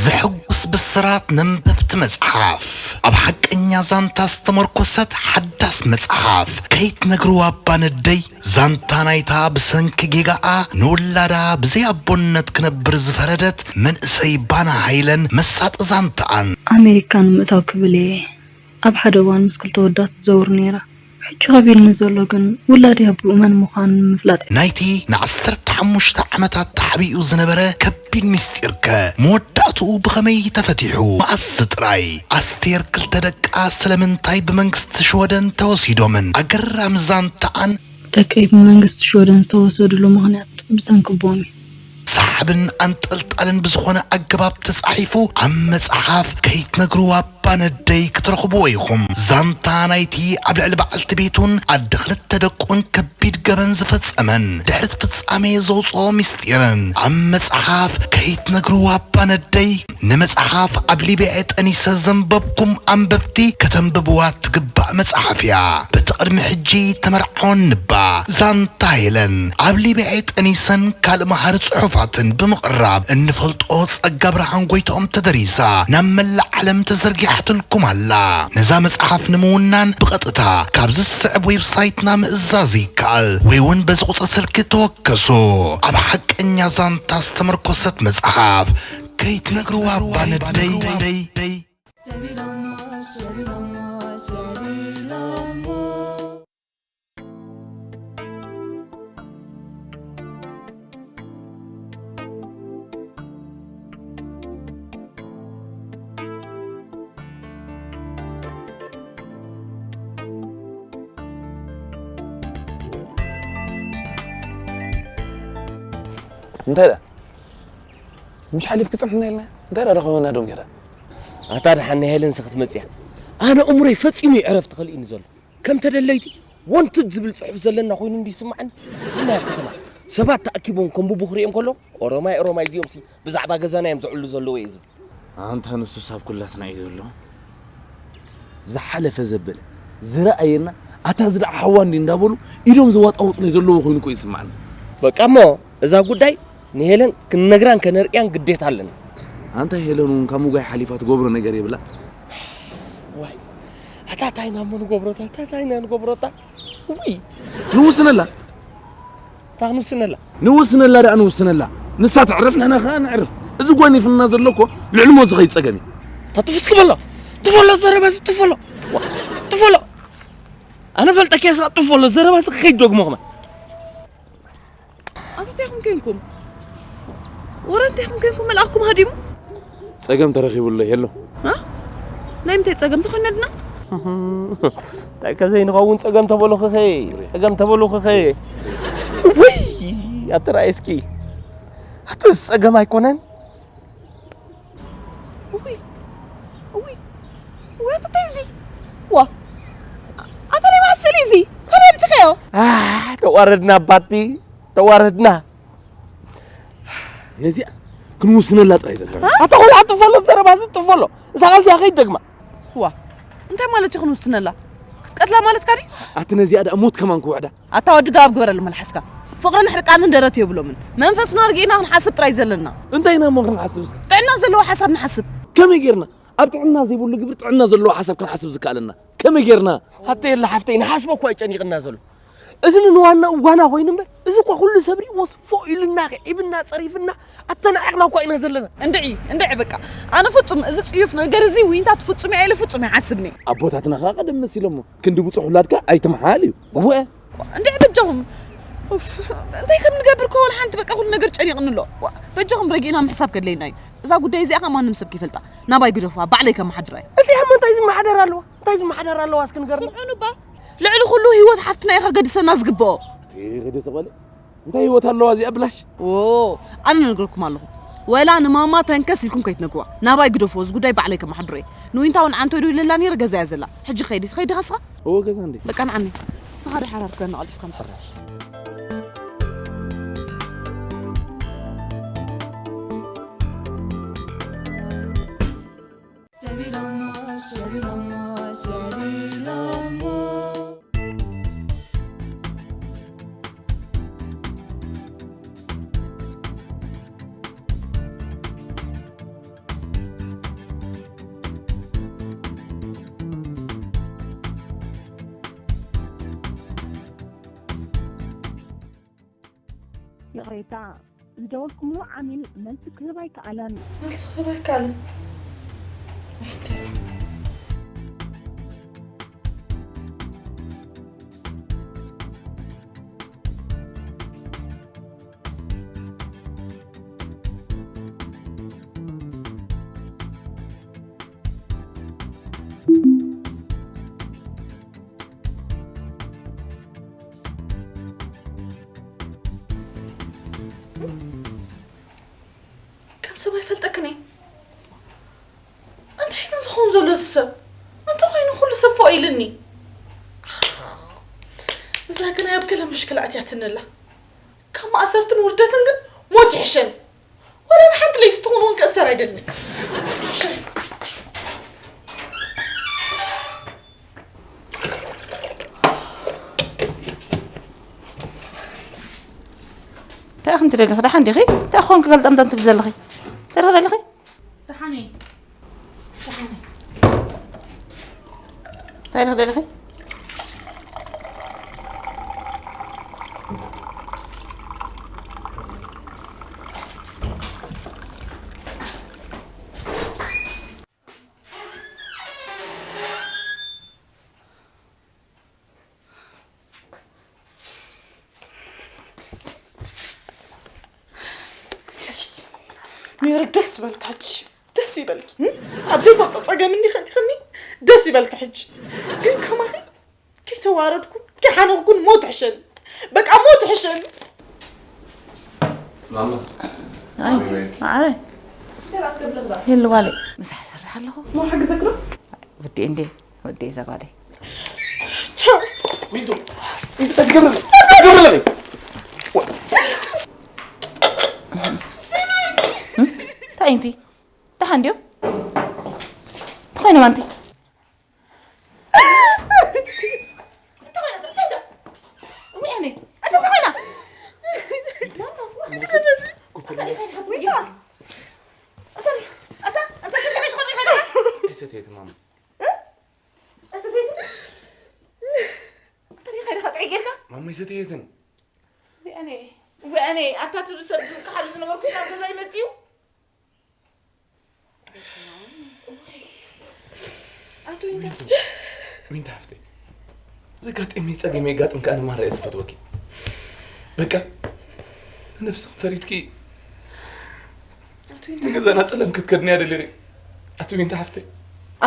ዘሐጉስ ብስራት ነንበብቲ መጽሓፍ። ኣብ ሓቀኛ ዛንታ ዝተመርኮሰት ሓዳስ መጽሓፍ። ከይትነግርዋ እባ ነደይ፣ ዛንታ ናይታ ብሰንኪ ጌጋኣ ንውላዳ ብዘይ ኣቦነት ክነብር ዝፈረደት መንእሰይ ባና ሃይለን መሳጢ ዛንታኣን። ኣሜሪካ ንምእታው ክብል እየ ኣብ ሓደ እዋን ምስ ክልተ ወዳት ትዘውር ነይራ። ሕጂ ከቢድኒ ዘሎ ግን ውላደይ ኣቦኡ መን ምዃኑ ንምፍላጥ እዩ። ናይቲ ንዓሰርተ ሓሙሽተ ዓመታት ተሓቢኡ ዝነበረ ከቢድ ምስጢርከ መወዳእትኡ ብኸመይ ተፈቲሑ? መኣስ ጥራይ? ኣስቴር ክልተ ደቃ ስለምንታይ ብመንግስቲ ሽወደን ተወሲዶምን? ኣገራሚ ዛንታኣን። ደቀይ ብመንግስቲ ሽወደን ዝተወሰድሉ ምኽንያት ብሰንኪ ኣቦኦም እዩ። ሰሓብን ኣንጠልጣልን ብዝኾነ ኣገባብ ተጻሒፉ ኣብ መጽሓፍ ከይትነግርዋ እባ ነደይ ክትረኽብዎ ኢኹም። ዛንታ ናይቲ ኣብ ልዕሊ በዓልቲ ቤቱን ኣደ ክልተ ደቁን ከቢድ ገበን ዝፈጸመን ድሕሪ እቲ ፍጻሜ ዘውጽኦ ምስጢርን ኣብ መጽሓፍ ከይትነግርዋ እባ ነደይ። ንመጽሓፍ ኣብ ሊብያ ጠኒሰ ዘንበብኩም ኣንበብቲ ከተንብብዋ ትግባእ መጽሓፍ እያ። በቲ ቅድሚ ሕጂ ተመርዓወን ንባ ዛንታ ሄለን ኣብ ሊብያ ጠኒሰን ካልእ መሃሪ ጽሑፋትን ብምቕራብ እንፈልጦ ጸጋ ብርሃን ጎይትኦም ተደሪሳ ናብ መላእ ዓለም ተዘርጊሓትልኩም ኣላ። ነዛ መጽሓፍ ንምውናን ብቐጥታ ካብዚ ዝስዕብ ዌብሳይትና ምእዛዝ ይከኣል ወይ እውን በዚ ቁጽሪ ስልኪ ተወከሱ። ኣብ ሓቀኛ ዛንታ ዝተመርኮሰት መጽሓፍ ከይትነግርዋ እባ ነደይ። ሰቢሎሞ፣ ሰቢሎሞ፣ ሰቢሎሞ። እንታይ ደኣ? ምሽ ሓሊፍ ክጽንሕና ኢልና? እንታይ ደኣ ረኸበና ዶም ገዳ? ኣታ ደሓን ናይ ሄለንስ ክትመጽእ እያ። ኣነ እምሮይ ፈጺሙ እዩ ዕረፍቲ ከልእኒ ዘሎ። ከም ተደለይቲ ወንትድ ዝብል ጽሑፍ ዘለና ኮይኑ እንዲ ይስምዓኒ። ብፍላይ ኣብ ከተማ ሰባት ተኣኪቦም ከንብቡ ክርእዮም ከለኹ፣ ኦሮማይ፣ ኦሮማይ፣ እዚኦምሲ ብዛዕባ ገዛና እዮም ዝዕሉ ዘለዉ እየ ዝብል። ኣንታ ንሱስ ኣብ ኩላትና እዩ ዘሎ። ዝሓለፈ ዘበለ ዝረኣየና፣ ኣታ ዝደዓ ሓዋ እንዲ እንዳበሉ ኢዶም ዘዋጣውጡለይ ዘለዉ ኮይኑ እኮ ይስምዓኒ። በቃ እሞ እዛ ጉዳይ ንሄለን ክንነግራን ከነርእያን ግዴታ ኣለና። ኣንታ ሄለን እውን ካብ ምጉያይ ሓሊፋ ትገብሮ ነገር የብላ። ዋይ፣ ኣታ ታይ ኢና እሞ ንገብሮታ፣ ኣታ ታይ ኢና ንገብሮታ? ውይ፣ ንውስነላ። እንታይ ክንውስነላ? ንውስነላ ደኣ ንውስነላ። ንሳ ትዕርፍ፣ ንሕና ኸኣ ንዕርፍ። እዚ ጓኒፍና ዘሎ እኮ ልዕሊ ሞት ዝኸይድ ጸገም እዩ። ኣታ ጥፍስ ክበሎ። ጥፈሎ ዘረባ እዚ ጥፈሎ። ዋ፣ ጥፈሎ። ኣነ ፈልጠኪ እያ ስኻ ጥፈሎ ዘረባ እዚ ከይድ ደግሞ ከማን። ኣቶ እንታይ ኢኹም ኮንኩም? ወረ እንታይ ኢኹም ኮንኩም? መልኣኽኩም ሃዲሙ? ጸገም ተረኺቡሎ የሎ። እ? ናይ ምንታይ ጸገም ተኾይኑ ድና? እንታይ ከዘይንኸውን ጸገም ተበሉኽኸ? ጸገም ተበሉኽኸ? ውይ! ኣቲ ርኣይ እስኪ። ኣቲ ጸገም ኣይኮነን? ውይ! ውይ! ውይ! ኣቲ እንታይ እዚ? ዋ! ኣቲ ናይ መዓስ ስእሊ እዚ? ካበይ ኣምጺኽዮ? ኣህ! ተዋረድና ኣባቲ! ተዋረድና! ነዚኣ ክንውስነላ ጥራይ ዘጋና። ኣታ ቆልዓ ጥፎ ኣሎ፣ ዘረባ እዚ ጥፎ ኣሎ። እዛ ቃል እዚኣ ከይትደግማ። ዋ፣ እንታይ ማለት እዩ ክንውስነላ? ክትቀትላ ማለትካ ድዩ? ኣቲ ነዚኣ ደኣ ሞት ከማን ክውዕዳ። ኣታ ወዲ ጋብ ግበረሉ መልሓስካ። ፍቕርን ሕርቃንን ደረት የብሎምን። መንፈስና ርጊእና ክንሓስብ ጥራይ ዘለና። እንታይ ኢና እሞ ክንሓስብ እስከ? ጥዕና ዘለዎ ሓሳብ ንሓስብ። ከመይ ጌርና? ኣብ ጥዕና ዘይብሉ ግብሪ ጥዕና ዘለዎ ሓሳብ ክንሓስብ ዝከኣለና? ከመይ ጌርና? ኣቲ የለ ሓፍተይ፣ ንሓስቦ እኳ እዩ ጨኒቕና ዘሎ። እዚ ንዋና እዋና ኮይኑ እምበር፣ እዚ እኳ ኩሉ ሰብ ሪእዎ ፎእ ኢሉና፣ ክዒብና፣ ጸሪፍና፣ ኣተናዒቕና እኳ ኢና ዘለና። እንድዒ፣ እንድዒ በቃ። ኣነ ፍጹም እዚ ጽዩፍ ነገር እዚ ዊንታት ፍጹም እያ ኢለ ፍጹም ኣይሓስብን እየ። ኣቦታትና ኸኣ ቀደም መሲሎሞ፣ ክንዲ ብጹሕ ውላድካ ኣይትምሓል እዩ። ወ- እንድዒ በጃኹም። ኡፍ፣ እንታይ ከም ንገብር እኮ ወላ ሓንቲ በቃ ኩሉ ነገር ጨኒቕኒ ኣሎ። ዋ፣ በጃኹም ረጊእና ምሕሳብ ከድለየና እዩ። እዛ ጉዳይ እዚኣ ኸኣ ማንም ሰብ ከይፈልጣ። ናባይ ግደፉዋ፣ ባዕለይ ከመሓድራ እየ። እዚኣ እሞ እንታይ ዝመሓደር ኣለዋ? እንታይ ዝመሓደር ኣለዋ እስኪ ንገርና። ስምዑኒ እባ። ልዕሊ ኩሉ ህይወት ሓፍትና ኢኻ ገድሰና ዝግብኦ። እቲ ገደሰ ቆልዕ እንታይ ህይወት ኣለዋ እዚኣ ብላሽ? ዎ፣ ኣነ ነግረኩም ኣለኹ። ወላ ንማማ ተንከስ ኢልኩም ከይትነግርዋ። ናባይ ግደፍዎ፣ እዚ ጉዳይ ባዕለይ ከመሓድሮ እየ። ንዊንታ እውን ዓንቶ ዶ ኢለላ ነይረ፣ ገዛ እያ ዘላ። ሕጂ ከይዲ፣ ትኸይድ ዲኻ ንስኻ? እዎ፣ ገዛ እንዴ? በቃ ንዓኒ። ንስኻ ዶ ሓራር ክዳን ኣቕሊፍካ ምጻእ? ሰቢሎሞ፣ ሰቢሎሞ፣ ሰቢሎሞ። ይቕሬታ፣ ዝደወልኩምሉ ዓሚል መልሲ ክህብ ኣይከኣለን። መልሲ ክህብ ኣይከኣለን። ከም ሰብ ኣይፈልጠክን እየ። እንታይ ግን ዝኸውን ዘሎ እዚ ሰብ? እንተኾይኑ ኩሉ ሰብ ፎእ ኢልኒ። እዛ ግን ኣብ ገለ መሽክል ኣትያትኒ ኣላ። ካብ ማእሰርትን ውርደትን ግን ሞት ይሕሸኒ። ወላ ንሓንቲ ለይቲ ትኹን እውን ክእሰር ኣይደልን። እንታይ ኢኺ ትደሊ? ደሓን ዲኺ? እንታይ ኮንኪ ገልጠምጠም ትብሊ ዘለኺ? እንታይ ኢኺ ደሊኺ? ደሓን እየ። ደሓን እየ። እንታይ ኢኺ ደሊኺ? ሜሪ፣ ደስ ይበልካ ሕጂ። ደስ ይበልኪ። እም? ኣብ ዘይፈልጦ ጸገም እንዲኸ ትኸኒ? ደስ ይበልካ ሕጂ። ግን ከማኺ ከይተዋረድኩን ከይሓነቕኩን ሞት ሕሸኒ። በቃ ሞት ሕሸኒ። ማማ ኣይ ማሚ ወይ ማዓረ ገራት ገብረ ግባ ይልዋለ ምሳሕ ሰርሕ ኣለኹ ሞ ሓግዘክ ዶ ወዲ እንዴ ወዲ ዘጓለይ ቻው። ዊንቶ ገብረ ገብረ እንታይ እንቲ ደሓን ድዮም ተኾይኖም ኣንቲ ወይኔ ኣታ ተኾይና ሰተየት ማማ ማማ ሰተየትን ወያኔ ኣታ ትብል ሰብ ክሓሉ ዝነበርኩ ናብ ገዛ ይመፅዩ ዊንታ ሓፍተይ ዘጋጠመ ጸገም የጋጥም ከኣ ንማራ እየ ዝፈትወኪ በቃ ንነብስኺ ፈሪድኪ ንገዛና ጸለም ክትከድኒ እያ ደሊኺ ኣቲ ዊንታ ሓፍተይ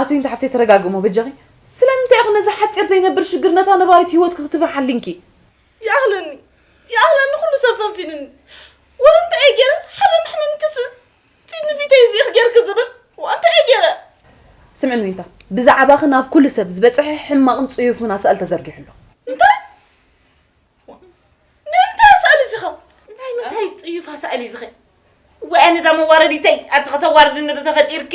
ኣቶ ዊንታ ሓፍተይ ተረጋግሞ በጃኺ ስለምንታይ ኢኺ ነዚ ሓፂር ዘይነብር ሽግር ነታ ነባሪት ህይወትኪ ክትብሪ ሓሊንኪ ይኣኽለኒ ይኣኽለኒ ኩሉ ሰብ ፈንፊንኒ ወረ እንታይ እየ ገይረ ሓደ መሕመምክስ ፊት ንፊተይ እዚ ኢኽ ጌርኪ ዝብል እንታይ እየ ገይረ ስምዕኒ ዊንታ ብዛዕባኺ ናብ ኩሉ ሰብ ዝበፅሐ ሕማቕን ፅዩፍን ኣሳእል ተዘርጊሑ ኣሎ እንታይ ናይ ምንታይ ኣሳእል እዚኸ ናይ ምንታይ ፅዩፍ ኣሳእል እዚኸ ወያ ነዛ መዋረዲተይ ኣቲ ከተዋርድኒ ዶ ተፈጢርኪ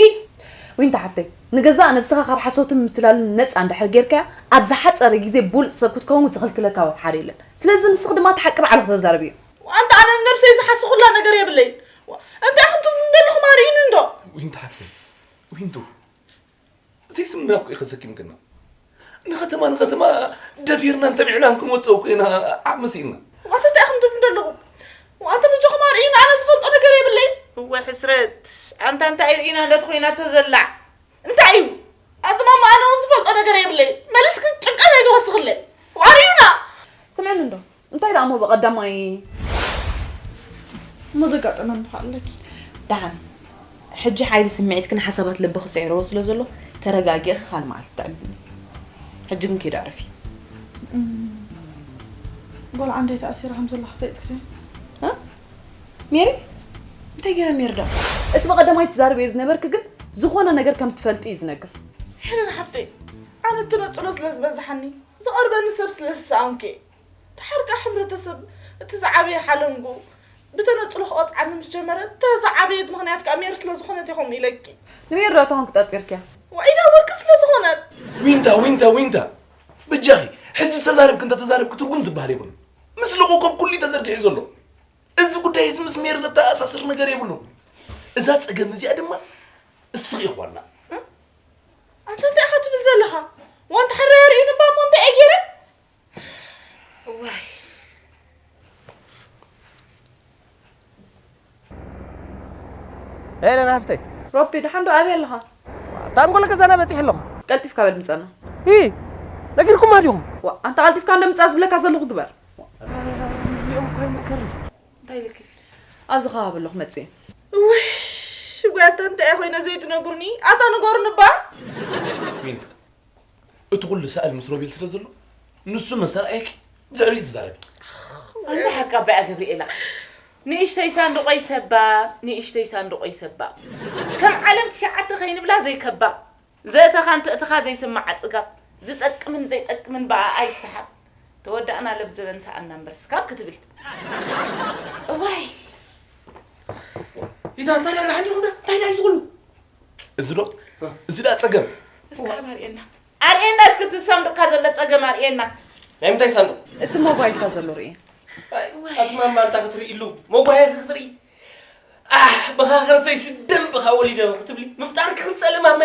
ዊንታ ሓፍተይ ንገዛእ ነብስኻ ካብ ሓሶትን ምትላልን ነፃ እንድሕር ጌርካያ ኣብ ዝሓፀረ ግዜ ብሉፅ ሰብ ክትከውን ዝኽልክለካ ወብሓደ የለን ስለዚ ንስኺ ድማ እቲ ሓቂ ባዕልኺ ተዛረብዮ ኣንታ ኣነ ንነብሰይ ዝሓስኹላ ነገር የብለይን እንታይ ኢኹም ትብሉ እንደለኹም ኣርእዩኒ እንዶ ዊንታ ሓፍተይ ዊንቱ ዘይስምና እኮ ኢኸ ዘኪምክና ንኸተማ ንኸተማ ደፊርና እንተቢዕናን ክንወፅኦ እኮ ኢና ዓቕሚ ስኢንና ዋተ እንታይ ኢኹም ትብሉ ዘለኹም ዋተ በጃኹም ኣርእዩኒ ኣነ ዝፈልጦ ነገር የብለይን እወ ሕስረት ኣንታ እንታይ ርኢና እንዶ ተኾይናቶ ዘላ እንታይ እዩ ኣጥማማ ኣነ እውን ዝፈልጦ ነገር የብለይን መሊስኪ ጭንቀት ኣይትወስኽለይ ኣርእዩና ስምዕኒ እንዶ እንታይ ደኣ እሞ ብቐዳማይ እሞ ዘጋጠመ እንድኻ ኣለኪ ደሓን ሕጂ ሓይሊ ስምዒትክን ሓሳባት ልብኺ ስዒርዎ ስለ ዘሎ ተረጋጊእኺ ካልእ መዓልቲ ተዕልልኒ ሕጂ ግን ከይዲ ኣዕርፊ ጓል ዓንደይ ተኣሲራ ከም ዘለኻ ፈሊጥክ ዶ ሜሪ እንታይ ገይረ ሜሪ ዶ እቲ ብቐዳማይ ትዛረብዮ ዝነበርኪ ግን ዝኾነ ነገር ከም ትፈልጢ እዩ ዝነግር ሄለን ሓፍተይ ኣነ እትነፅሎ ስለ ዝበዝሓኒ ዝቐርበኒ ሰብ ስለ ዝሰኣንኩ እየ ደሓር ከዓ ሕብረተሰብ እቲ ዝዓበየ ሓለንጉ ብተነፅሎ ክቐፅዓኒ ምስ ጀመረ እታ ዝዓበየት ምኽንያት ከዓ ሜሪ ስለ ዝኾነት እየ ከምኡ ኢለኪ ንሜሪ ዶ ተኾንኪ ጠርጢርክያ ዋኢዳ ወርቂ ስለ ዝኾነት ዊንታ ዊንታ ዊንታ በጃኺ ሕጂ ዝተዛረብኪ እንተተዛረብኪ ትርጉም ዝበሃል የብሉን ምስ ልቑ ከም ኩሉ ተዘርጊሑ ዘሎ እዚ ጉዳይ እዚ ምስ ሜሪ ዘተኣሳስር ነገር የብሉን እዛ ፀገም እዚኣ ድማ እስኺ ኢኽዋና ኣንተ እንታይ ኢኻ ትብል ዘለኻ ዋንታ ሕራይ ኣርእዩኒ እባ እሞ እንታይ እየ ገይረ ዋይ ሄለን ሃፍተይ ሮቢ ድሓን ዶ ኣበይ ኣለኻ ታንጎለ ገዛና በፂሕ ኣለኹ ቀልጢፍካ በል ምፀና ይ ነጊርኩማ ዲኹም ዋ ኣንተ ቀልጢፍካ እንደ ምፃ ዝብለካ ዘለኹ ግበር እዚኦም እኮ ኣይምከርን እንታይ ኢልኪ ኣብዚ ከባቢ ኣለኹ መፅእ ውይ ጓታ እንታይ ኮይነ ዘይትነግሩኒ ኣታ ንገሩኒ እባ ዊንታ እቲ ኩሉ ሰኣል ምስ ሮቤል ስለ ዘሎ ንሱ መሰል ኣየኪ ብድሕሪኡ ትዛረቢ ኣንታ ሓቃ በያ ገብርኤላ ንእሽተይ ሳንዱቆይ ሰባ ንእሽተይ ሳንዱቆይ ሰባ ከም ዓለም ትሽዓተ ከይንብላ ዘይከባ ዘእተኻ እንተእትኻ ዘይስማዓ ፅጋብ ዝጠቅምን ዘይጠቅምን በኣ ኣይሰሓብ ተወዳእና ለብዘበን ሰኣና እምበር ስካብ ክትብል እዋይ ይታ እንታይ ዳና ሓንዲኹም ዳ እንታይ ዳ ዝኽሉ እዚ ዶ እዚ ዳ ፀገም እስካብ ኣርእየና ኣርእየና እስኪ እቲ ሳንዱቅካ ዘሎ ፀገም ኣርእየና ናይ ምንታይ ሳንዱቅ እቲ ሞባይልካ ዘሎ ርእየ ኣትማማ እንታ ክትርኢ ኢሉ መጓየት ክትርኢ ኣሕ ብኻኸር ዘይስደም ብኻ ወሊደ ክትብሊ ምፍጣር ክኽፀልም ኣመ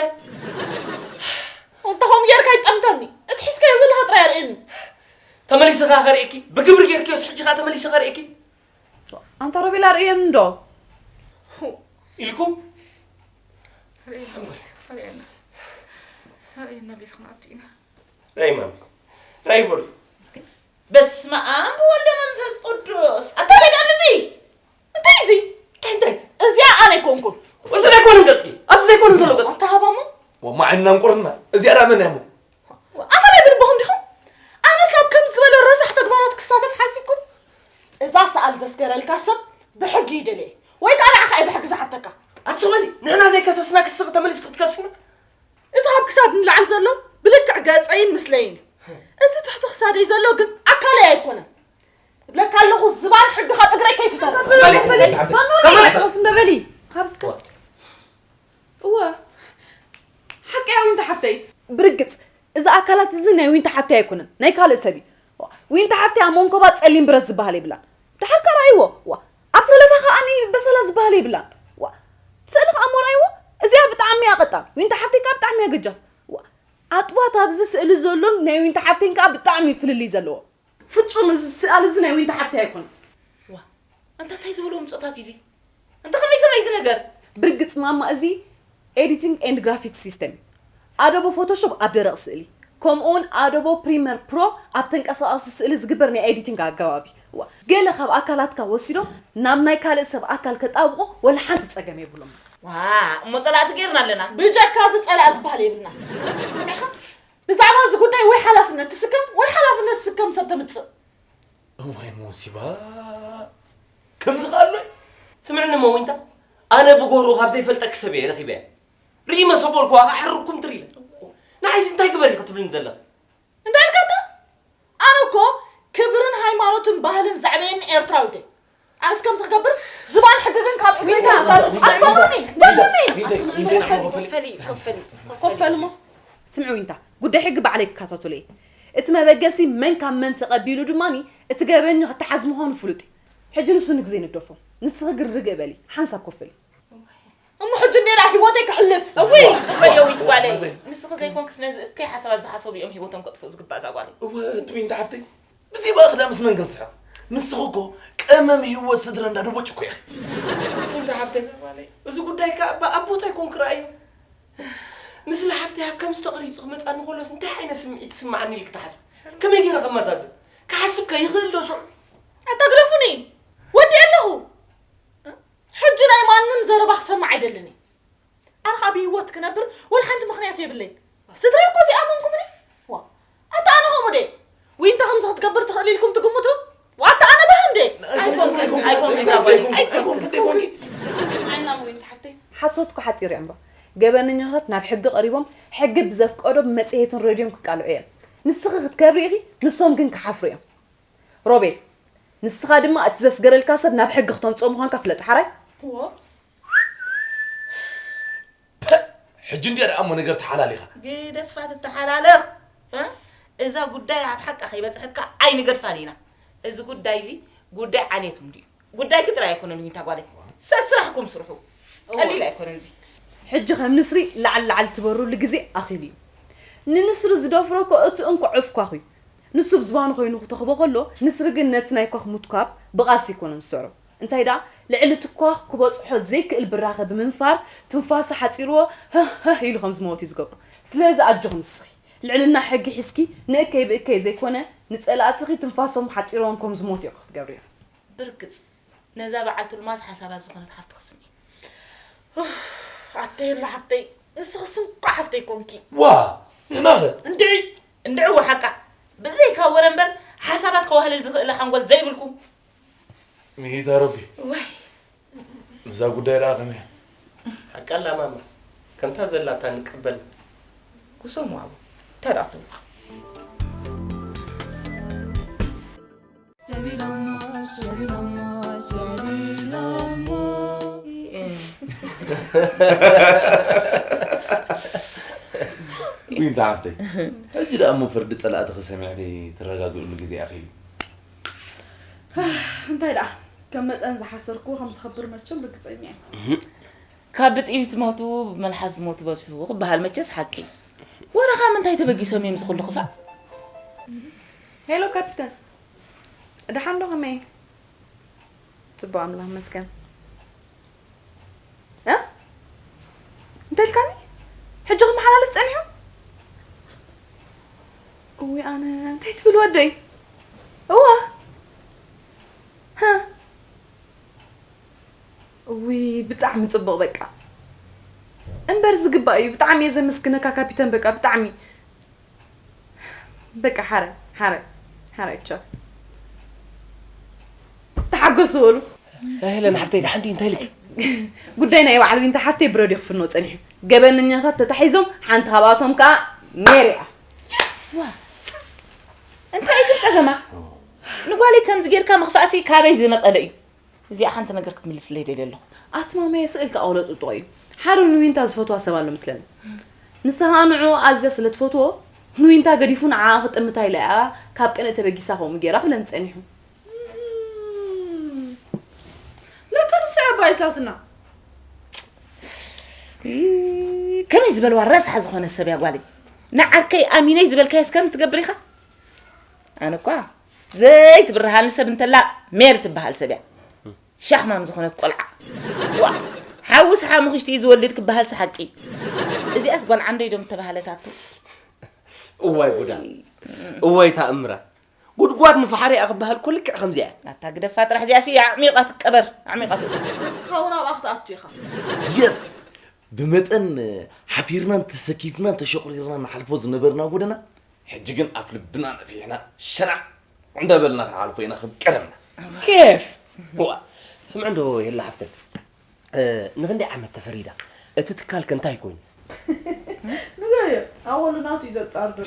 እንተ ከምኡ ጌርካ ይጠምተኒ እቲ ሒዝካዮ ዘለኻ ጥራይ ኣርእየኒ ተመሊስኻ ከርእየኪ ብግብሪ ጌርክዮስ ሕጂ ኸዓ ተመሊሰ ከርእየኪ ኣንታ ሮቤል ኣርእየኒ እንዶ ኢልኩም ኣርእየና ቤት ክንኣቱ ኢና ራይ ማሚ ራይ በሉ በስመ ኣብ ወልደ መንፈስ ቅዱስ ኣታ ከይዳሉ እዚ እንታይ እዚ እንታይ እንታይ እዚ እዚኣ ኣይኮንኩን። እዚ ኣይኮነን ገጽኪ። ኣብዚ ኣይኮነን ዘሎ ገጽኪ። ኣታ ሃባሞ? ወማዕና እንቁርና። እዚኣ ደኣ መን እያ እሞ? ኣታ ናይ ብልብኹም ዲኹም? ኣነስ ኣብ ከምዚ ዝበለ ረሳሕ ተግባራት ክሳተፍ ሓሲብኩም? እዛ ሰኣል ዘስገረልካ ሰብ ብሕጊ ይደልየ። ወይ ከኣ ንዓኻ እየ ብሕጊ ዝሓተካ። ኣቲ ስቕ በሊ። ንሕና ዘይከሰስና ክስኺ ተመሊስኪ ክትከስስና? እቲ ካብ ክሳድ ንላዕሊ ዘሎ ብልክዕ ገጸይን ምስለይን እዩ። እዚ ትሕቲ ክሳደይ ዘሎ ግን ኣካለይ ኣይኮነን። እብለካ ኣለኹ ዝባን ሕጊ ካብ እግረይ ከይትተርፍ። በሊ፣ በሊ፣ በሊ፣ በሊ፣ በሊ፣ በሊ። ካብ እስከ እወ፣ ሓቂ እያ ዊንታ ሓፍተይ። ብርግጽ፣ እዚ ኣካላት እዚ ናይ ዊንታ ሓፍተይ ኣይኮነን፣ ናይ ካልእ ሰብ እዩ። ዋ፣ ዊንታ ሓፍተይ ኣብ መንኮባ ጸሊም ብረት ዝበሃል የብላን። ድሓር ከኣ ረኣይዎ። ዋ፣ ኣብ ሰለፋ ከኣ በሰላ ዝበሃል የብላን። ዋ፣ ስእሊ ከኣ እሞ ረኣይዎ። እዚኣ ብጣዕሚ እያ ቀጣን። ዊንታ ሓፍተይ ከኣ ብጣዕሚ እያ ገጃፍ። ዋ፣ ኣጥባት ኣብዚ ስእሊ ዘሎን ናይ ዊንታ ሓፍተይን ከኣ ብጣዕሚ እዩ ፍልልይ ዘለዎ። ፍጹም እዚ ስእሊ እዚ ናይ ዊንታ ሓፍተይ ኣይኮነን። ዋ፣ ኣንታ እንታይ ዝበሎ ምጾታት እዩ እዚ? ኣንታ ከመይ ከመይ እዚ ነገር? ብርግጽ ማማ፣ እዚ ኤዲቲንግ ኤንድ ግራፊክስ ሲስተም እዩ። ኣዶቦ ፎቶሾፕ ኣብ ደረቕ ስእሊ፣ ከምኡውን ኣዶቦ ፕሪመር ፕሮ ኣብ ተንቀሳቓሲ ስእሊ ዝግበር ናይ ኤዲቲንግ ኣገባብ እዩ። ዋ፣ ገለ ካብ ኣካላትካ ወሲዶም ናብ ናይ ካልእ ሰብ ኣካል ከጣብቑ ወላ ሓንቲ ጸገም የብሎም። ዋ፣ እሞ ጸላእቲ ጌርና ኣለና። ብጀካ እዚ ጸላእ ዝበሃል የብልና። ሰሚዕኻ? ብዛዕባ እዚ ጉዳይ ወይ ሓላፍነት ትስከም ወይ ሓላፍነት ዝስከም ሰብ ተምጽእ። እዋይ ሞሲባ፣ ከምዚ ከ ኣሎ? ስምዕኒ እሞ ዊንታ፣ ኣነ ብጎሩ ካብ ዘይፈልጠኪ ሰብ እየ ረኺበያ። ርኢ መሰቦልኩዋ ከኣ ሕርኩም ትሪ ኢለ። ንዓይሲ እንታይ ግበሪ ክትብልኒ ዘለኺ? እንዳልካታ? ኣነ እኮ ክብርን ሃይማኖትን ባህልን ዘዕበየኒ ኤርትራዊት እየ። ኣነስ ከምዚ ክገብር ዝባን ሕጊ ግን ካብ እግሪ ዊንታ፣ ተወስዳ። ኣትኮኑኒ፣ በሉኒ። ዊንታ፣ ዊንታ፣ ዊንታ፣ ዊንታ፣ ኮፈሊ፣ ኮፈሊ፣ ኮፈሊ። ኮፈል እሞ። ስምዒ ዊንታ፣ ጉዳይ ሕጊ ባዕለይ ክከታተሎ እየ። እቲ መበገሲ መን ካብ መን ተቐቢሉ ድማ እቲ ገበኛ ክተሓዝ ምዃኑ ፍሉጥ እዩ። ሕጂ ንሱ ንግዜ ንግደፎ። ንስኺ ግን ርግእ በሊ፣ ሓንሳብ ኮፈሊ። እሞ ሕጂ እንዴ ደኣ ህይወተይ ክሕልፍ? እውይ፣ ጥፈዮ ዊንታ ጓለይ። ንስኺ ዘይኮንክስ ነዚ እከይ ሓሳባት ዝሓሰቡ እዮም ህይወቶም ከጥፍኡ ዝግባእ እዛ ጓለይ። እወ፣ እቲ ዊንታ ሓፍተይ፣ ብዘይ ብኣኺ ደኣ ምስ መን ክንስሕቕ? ንስኺ እኮ ቀመም ህይወት ስድራ እንዳ ደቦጭ እኮ ኢኺ። ዊንታ ሓፍተይ፣ እዚ ጉዳይ ከኣ ብ-፣ ኣብ ቦታ ኣይኮንክ ረኣዮ። ምስሊ ሓፍተይ ኣብ ከምዚ ተቐሪጹ ክመጻኒ ከሎስ እንታይ ዓይነት ስምዒት ይስምዓኒ ኢልኪ ትሓስቢ? ከመይ ገይረ ከመዛዝን? ክሓስብ ከ ይኽእል ዶ ሽዑ? ኣታ ግደፉኒ! ወዲኤ ኣለኹ! ሕጂ ናይ ማንም ዘረባ ክሰምዕ ኣይደልን እየ። ኣነ ኸኣ ብህይወት ክነብር ወላ ሓንቲ ምኽንያት የብለይን። ስድራይ እኮ ዘይኣመንኩምኒ። ዋ፣ ኣታ ኣነ ከምኡ ድየ? ዊንታ ከምዚ ክትገብር ትኽእል ኢልኩም ትግምቱ? ዋታ ኣነ በሃም ድየ? ኣይኮንክን፣ ኣይኮንክን፣ ኣይኮንክን፣ ኣይኮንክን፣ ኣይኮንክን። ኣይኮንክን፣ ኣይኮንክን። ስምዕና ዊንታ ሓፍተይ። ሓሶት እኮ ሓጺር እዩ እምበር። ገበነኛታት ናብ ሕጊ ቀሪቦም ሕጊ ብዘፍቀዶ ብመጽሔትን ሬድዮን ክቃልዑ እዮም። ንስኺ ክትከብሪ ኢኺ፣ ንሶም ግን ክሓፍሩ እዮም። ሮቤል፣ ንስኻ ድማ እቲ ዘስገረልካ ሰብ ናብ ሕጊ ክተምጽኦ ምዃንካ ፍለጥ፣ ሓራይ? እዎ። ፐ! ሕጂ እንድያ ደኣ እሞ ነገር ተሓላሊኻ። ግደፋ ትተሓላለኽ፣ እ? እዛ ጉዳይ ኣብ ሓቃ ከይበጽሐትካ ኣይንገድፋን ኢና። እዚ ጉዳይ እዚ ጉዳይ ዓሌት እንድዩ። ጉዳይኪ ጥራይ ኣይኮነን ዊንታ ጓለይ። ሰስራሕኩም ስርሑ። እዎ። ቀሊል ኣይኮነን እዚ። ሕጂ ከም ንስሪ ላዕሊ ላዕሊ ትበርሉ ግዜ ኣኺሉ እዩ። ንንስሪ ዝደፍሮ እኮ እቲ እንኮ ዕፍ ኳኽ እዩ። ንሱ ብዝባኑ ኮይኑ ክተኽቦ ከሎ፣ ንስሪ ግን ነቲ ናይ ኳኽ ምትኳብ ብቓልሲ ኣይኮነን ዝስዕሮ። እንታይ ደኣ፣ ልዕሊ እቲ ኳኽ ክበጽሖ ዘይክእል ብራኸ ብምንፋር፣ ትንፋሱ ሓጺርዎ፣ ህህ ህህ ኢሉ ከም ዝመወት እዩ ዝገብሮ። ስለዚ ኣጆኺ ንስኺ፣ ልዕልና ሕጊ ሒዝኪ፣ ንእከይ ብእከይ ዘይኮነ፣ ንጸላእትኺ ትንፋሶም ሓጺርዎም ከም ዝሞቱ ኢኺ ክትገብርዮ። ብርግጽ፣ ነዛ በዓልቲ ልማዝ ሓሳባት ዝኾነት ሓፍትኺ ስምዒ። ኡፍ፣ ኣተየሎ ሓፍተይ፣ ንስኺ ስንኳ ሓፍተይ ኮንኪ። ዋ፣ ንሕናኸ? እንድዒ፣ እንድዒ ወሓቃ። ብዘይካ ወረ እምበር፣ ሓሳባት ከዋህልል ዝኽእል ሓንጎል ዘይብልኩም። ይታ ረቢ። ዋይ። እዛ ጉዳይ ደኣ ከመይ? ሓቃ ኣላ ማማ፣ ከምታ ዘላታ ንቀበል። ክሰሙ ኣብኡ፣ እንታይ ደኣ ትብሉ? ሰቢሎሞ፣ ሰቢሎሞ፣ ሰቢሎሞ። ዊንታ ሓፍተይ፣ ሕጂ ደኣ እሞ ፍርዲ ጸላእትኺ ሰሚዕኺ ትረጋግእሉ ግዜ ኣኺሉ። እንታይ ደኣ፣ ከም መጠን ዝሓሰርክዎ ከም ዝኸብር መቸም ርግጸኛ እየ። ካብ ብጥይት ዝሞቱ ብመልሓስ ዝሞቱ በዝሑ ክበሃል መቸስ ሓቂ እዩ። ወረ ካብ ምንታይ ተበጊሶም እዮም እዚ ኩሉ ክፋእ? ሄሎ ካፒተን፣ ደሓን ዶ ከመይ? ጽቡቕ ኣምላኽ ይመስገን። እ? እንታይ ኢልካኒ? ሕጂ ክመሓላለፍ ጸኒሑ? እውይ ኣነ፣ እንታይ ትብል ወደይ? እዋ። ሀ። እውይ ብጣዕሚ ጽቡቕ በቃ። እምበር ዝግባእ እዩ። ብጣዕሚ እየ ዘመስግነካ ካፒተን በቃ ብጣዕሚ። በቃ ሓረ ሓረ ሓረ ቻው። ተሓጎስ ዝበሉ። ሄለን ሓፍተይ ደሓን ድዩ እንታይ ኢልክ? ጉዳይ ናይ በዓል ዊንታ ሓፍተይ ብረድዮ ክፍኖ ጸኒሑ። ገበነኛታት ተታሒዞም ሓንቲ ካብኣቶም ከኣ ሜሪ እያ። እንታይ ግን ጸገማ ንጓለይ ከምዚ ጌርካ ምኽፋእሲ ካበይ ዝነቐለ እዩ? እዚኣ ሓንቲ ነገር ክትምልስለይ ደልየ ኣለኹ። ኣቲ ማማየ ስእልካ ኣውለጥጦ እዩ። ሓደ ንዊንታ ዝፈትዋ ሰብ ኣሎ ምስለኒ። ንሳ ኸኣ ንዕኡ ኣዝያ ስለ ትፈትዎ ንዊንታ ገዲፉ ንዓኣ ክጥምታ ኢላ እያ ካብ ቅንእ ተበጊሳ ከምኡ ጌራ ክብለኒ ጸኒሑ። ለካ ንሳ እያ ኣባኢሳትና። ከመይ ዝበልዋ ረስሓ ዝኾነ ሰብ እያ ጓለይ። ንዓርከይ ኣሚነይ ዝበልካዮስ ከም ትገብር ኢኻ? ኣነ እኳ ዘይትብርሃኒ ሰብ እንተላ ሜሪ ትበሃል ሰብ እያ። ሻኽማም ዝኾነት ቆልዓ። ዋ ሓውስ ሓሙኽሽቲ እዩ ዝወልድ ክበሃልሲ ሓቂ። እዚኣስ ጓል ዓንደይ ዶ ምተባህለታቶ? እዋይ ጉዳ እዋይ ታእምራ ጉድጓድ ንፋሕሪ እያ ክበሃል እኮ ልክዕ ከምዚኣ እያ። ኣታ ግደፋ ጥራሕ እዚኣሲ ኣዕሚቓ ትቀበር ኣዕሚቓ ትቀበር። ንስኻ እውን ኣብኣ ክትኣቱ ኢኻ። የስ ብመጠን ሓፊርናን ተሰኪፍናን ተሸቑሪርናን ንሓልፎ ዝነበርና ጎደና ሕጂ ግን ኣፍ ልብና ነፊሕና ሸናቕ እንዳበልና ክንሓልፎ ኢና ከም ቀደምና። ኬፍ ዋ ስምዕ እንዶ የላ ሓፍተይ ንክንደይ ዓመት ተፈሪዳ እቲ ትካል ከ እንታይ ኮይኑ? ንገየ ኣወሉ ናቱ እዩ ዘጻርዱ።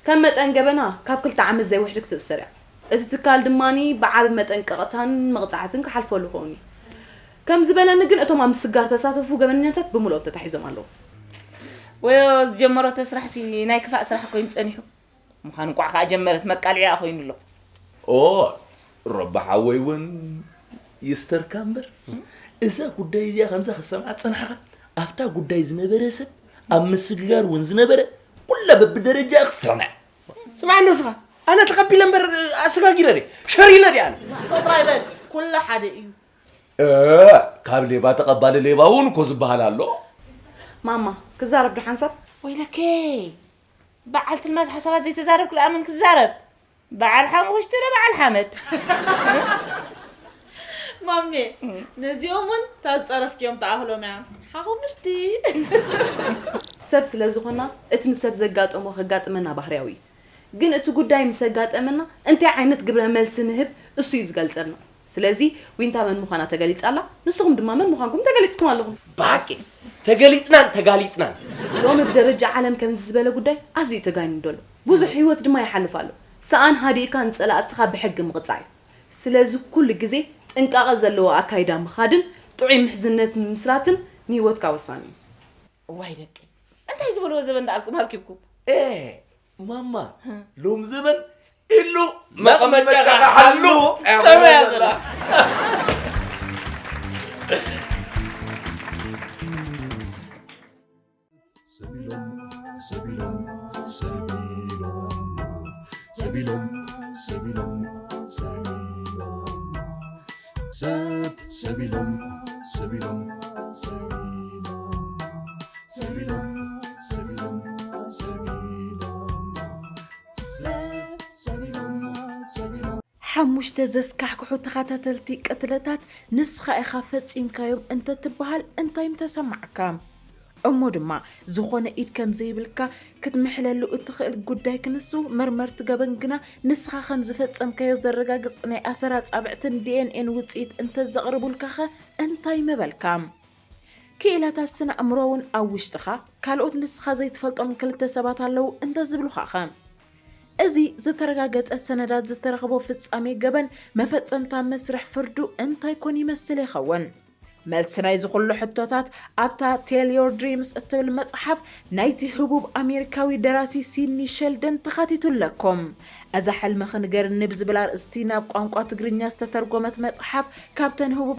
ከም መጠን ገበና ካብ ክልተ ዓመት ዘይውሕድ ክትእሰር እያ። እቲ ትካል ድማ ብዓቢ መጠንቀቕታን መቕጻዕትን ክሓልፈሉ ክኸውን እዩ። ከም ዝበለኒ ግን እቶም ኣብ ምስጋር ተሳተፉ ገበነኛታት ብምልኦም ተታሒዞም ኣለዉ። ወዮ ዝጀመረቶ ስራሕሲ ናይ ክፋእ ስራሕ ኮይኑ ጸኒሑ። ምዃኑ እንቋዕ ከኣ ጀመረት መቃልዒኣ ኮይኑ ኣሎ። ኦ ረቢ ሓወይ እውን ይስተርካ እምበር እዛ ጉዳይ እዚኣ ከምዛ ክሰምዓ ዝጸናሕኻ ኣብታ ጉዳይ ዝነበረ ሰብ ኣብ ምስግጋር እውን ዝነበረ ኩላ በብደረጃ ክትስራና እያ። ስምዓ ንስኻ ኣነ ተቐቢለ እምበር ኣሰጋጊረ ድየ ሸሪለ ድየ ኣነ። ሰጥራይ በል ኩሉ ሓደ እዩ። እ ካብ ሌባ ተቐባሊ ሌባ እውን እኮ ዝበሃል ኣሎ። ማማ ክዛረብ ዶ ሓንሳብ? ወይለከይ በዓል ትልማዝ ሓሳባት ዘይተዛረብክ ደኣ መን ክዛረብ? በዓል ሓሙኽሽቲ ዶ በዓል ሓመድ? ማሜ ነዚኦም እውን እታ ዝፀረፍክዮም ተኣኽሎም እያ ሓኹምሽቲ። ሰብ ስለ ዝኾና እቲ ንሰብ ዘጋጠሞ ከጋጥመና ባህርያዊ እዩ። ግን እቲ ጉዳይ ምስ ኣጋጠመና እንታይ ዓይነት ግብረ መልሲ ንህብ እሱ እዩ ዝገልፀልና። ስለዚ ዊንታ መን ምዃና ተገሊፃ ኣላ፣ ንስኹም ድማ መን ምዃንኩም ተገሊፅኩም ኣለኹም። ብሓቂ ተገሊፅናን ተጋሊፅናን። ሎሚ ብደረጃ ዓለም ከምዚ ዝበለ ጉዳይ ኣዝዩ እዩ ተጋኒኑ ዘሎ። ብዙሕ ህይወት ድማ ይሓልፍ ኣሎ። ሰኣን ሃዲእካ ንፀላእትኻ ብሕጊ ምቕፃዕ እዩ። ስለዚ ኩሉ ግዜ ጥንቃቐ ዘለዎ ኣካይዳ ምኻድን ጥዑይ ምሕዝነት ምምስራትን ንህይወትካ ወሳኒ እዩ። እዋይ ደቂ እንታይ ዝበልዎ ዘበን ደኣልኩም ኣርኪብኩም? ኤ ማማ ሎም ዘበን ኢሉ መቐመጫኻ ሓሉ ከመያ ዘላ ሰቢሎም ሰቢሎም ሰቢሎም ሰቢሎም ሰቢሎም ሰቢሎም ሰብ ሰቢሎም ሰቢሎም ሰቢሎም ሰቢሎም ሰቢሎም ሰቢሎም ሰብ ሰቢሎም ሰቢሎም ሓሙሽተ ዘስካሕክሑ ተኸታተልቲ ቅትለታት ንስኻ ኢኻ ፈጺምካዮም እንተትበሃል እንታይ ምተሰማዓካ? እሞ ድማ ዝኾነ ኢድ ከም ዘይብልካ ክትምሕለሉ እትኽእል ጉዳይ ክንሱ፣ መርመርቲ ገበን ግና ንስኻ ከም ዝፈጸምካዮ ዘረጋግጽ ናይ ኣሰር ኣጻብዕትን ዲኤንኤን ውጽኢት እንተዘቕርቡልካኸ እንታይ ምበልካ? ክኢላታት ስነ ኣእምሮ እውን ኣብ ውሽጥኻ ካልኦት ንስኻ ዘይትፈልጦም ክልተ ሰባት ኣለዉ እንተዝብሉኻኸ? እዚ ዝተረጋገጸ ሰነዳት ዝተረኽቦ ፍጻሜ ገበን መፈጸምታ መስርሕ ፍርዱ እንታይ ኮን ይመስል ይኸውን? መልሲ ናይዚ ኩሉ ሕቶታት ኣብታ Tell Your Dreams እትብል መጽሓፍ ናይቲ ህቡብ ኣሜሪካዊ ደራሲ ሲድኒ ሸልደን ተኻቲቱ ኣለኩም። እዛ ሕልምኺ ንገርኒ ብዝብል ኣርእስቲ ናብ ቋንቋ ትግርኛ ዝተተርጎመት መጽሓፍ ካብተን ህቡብ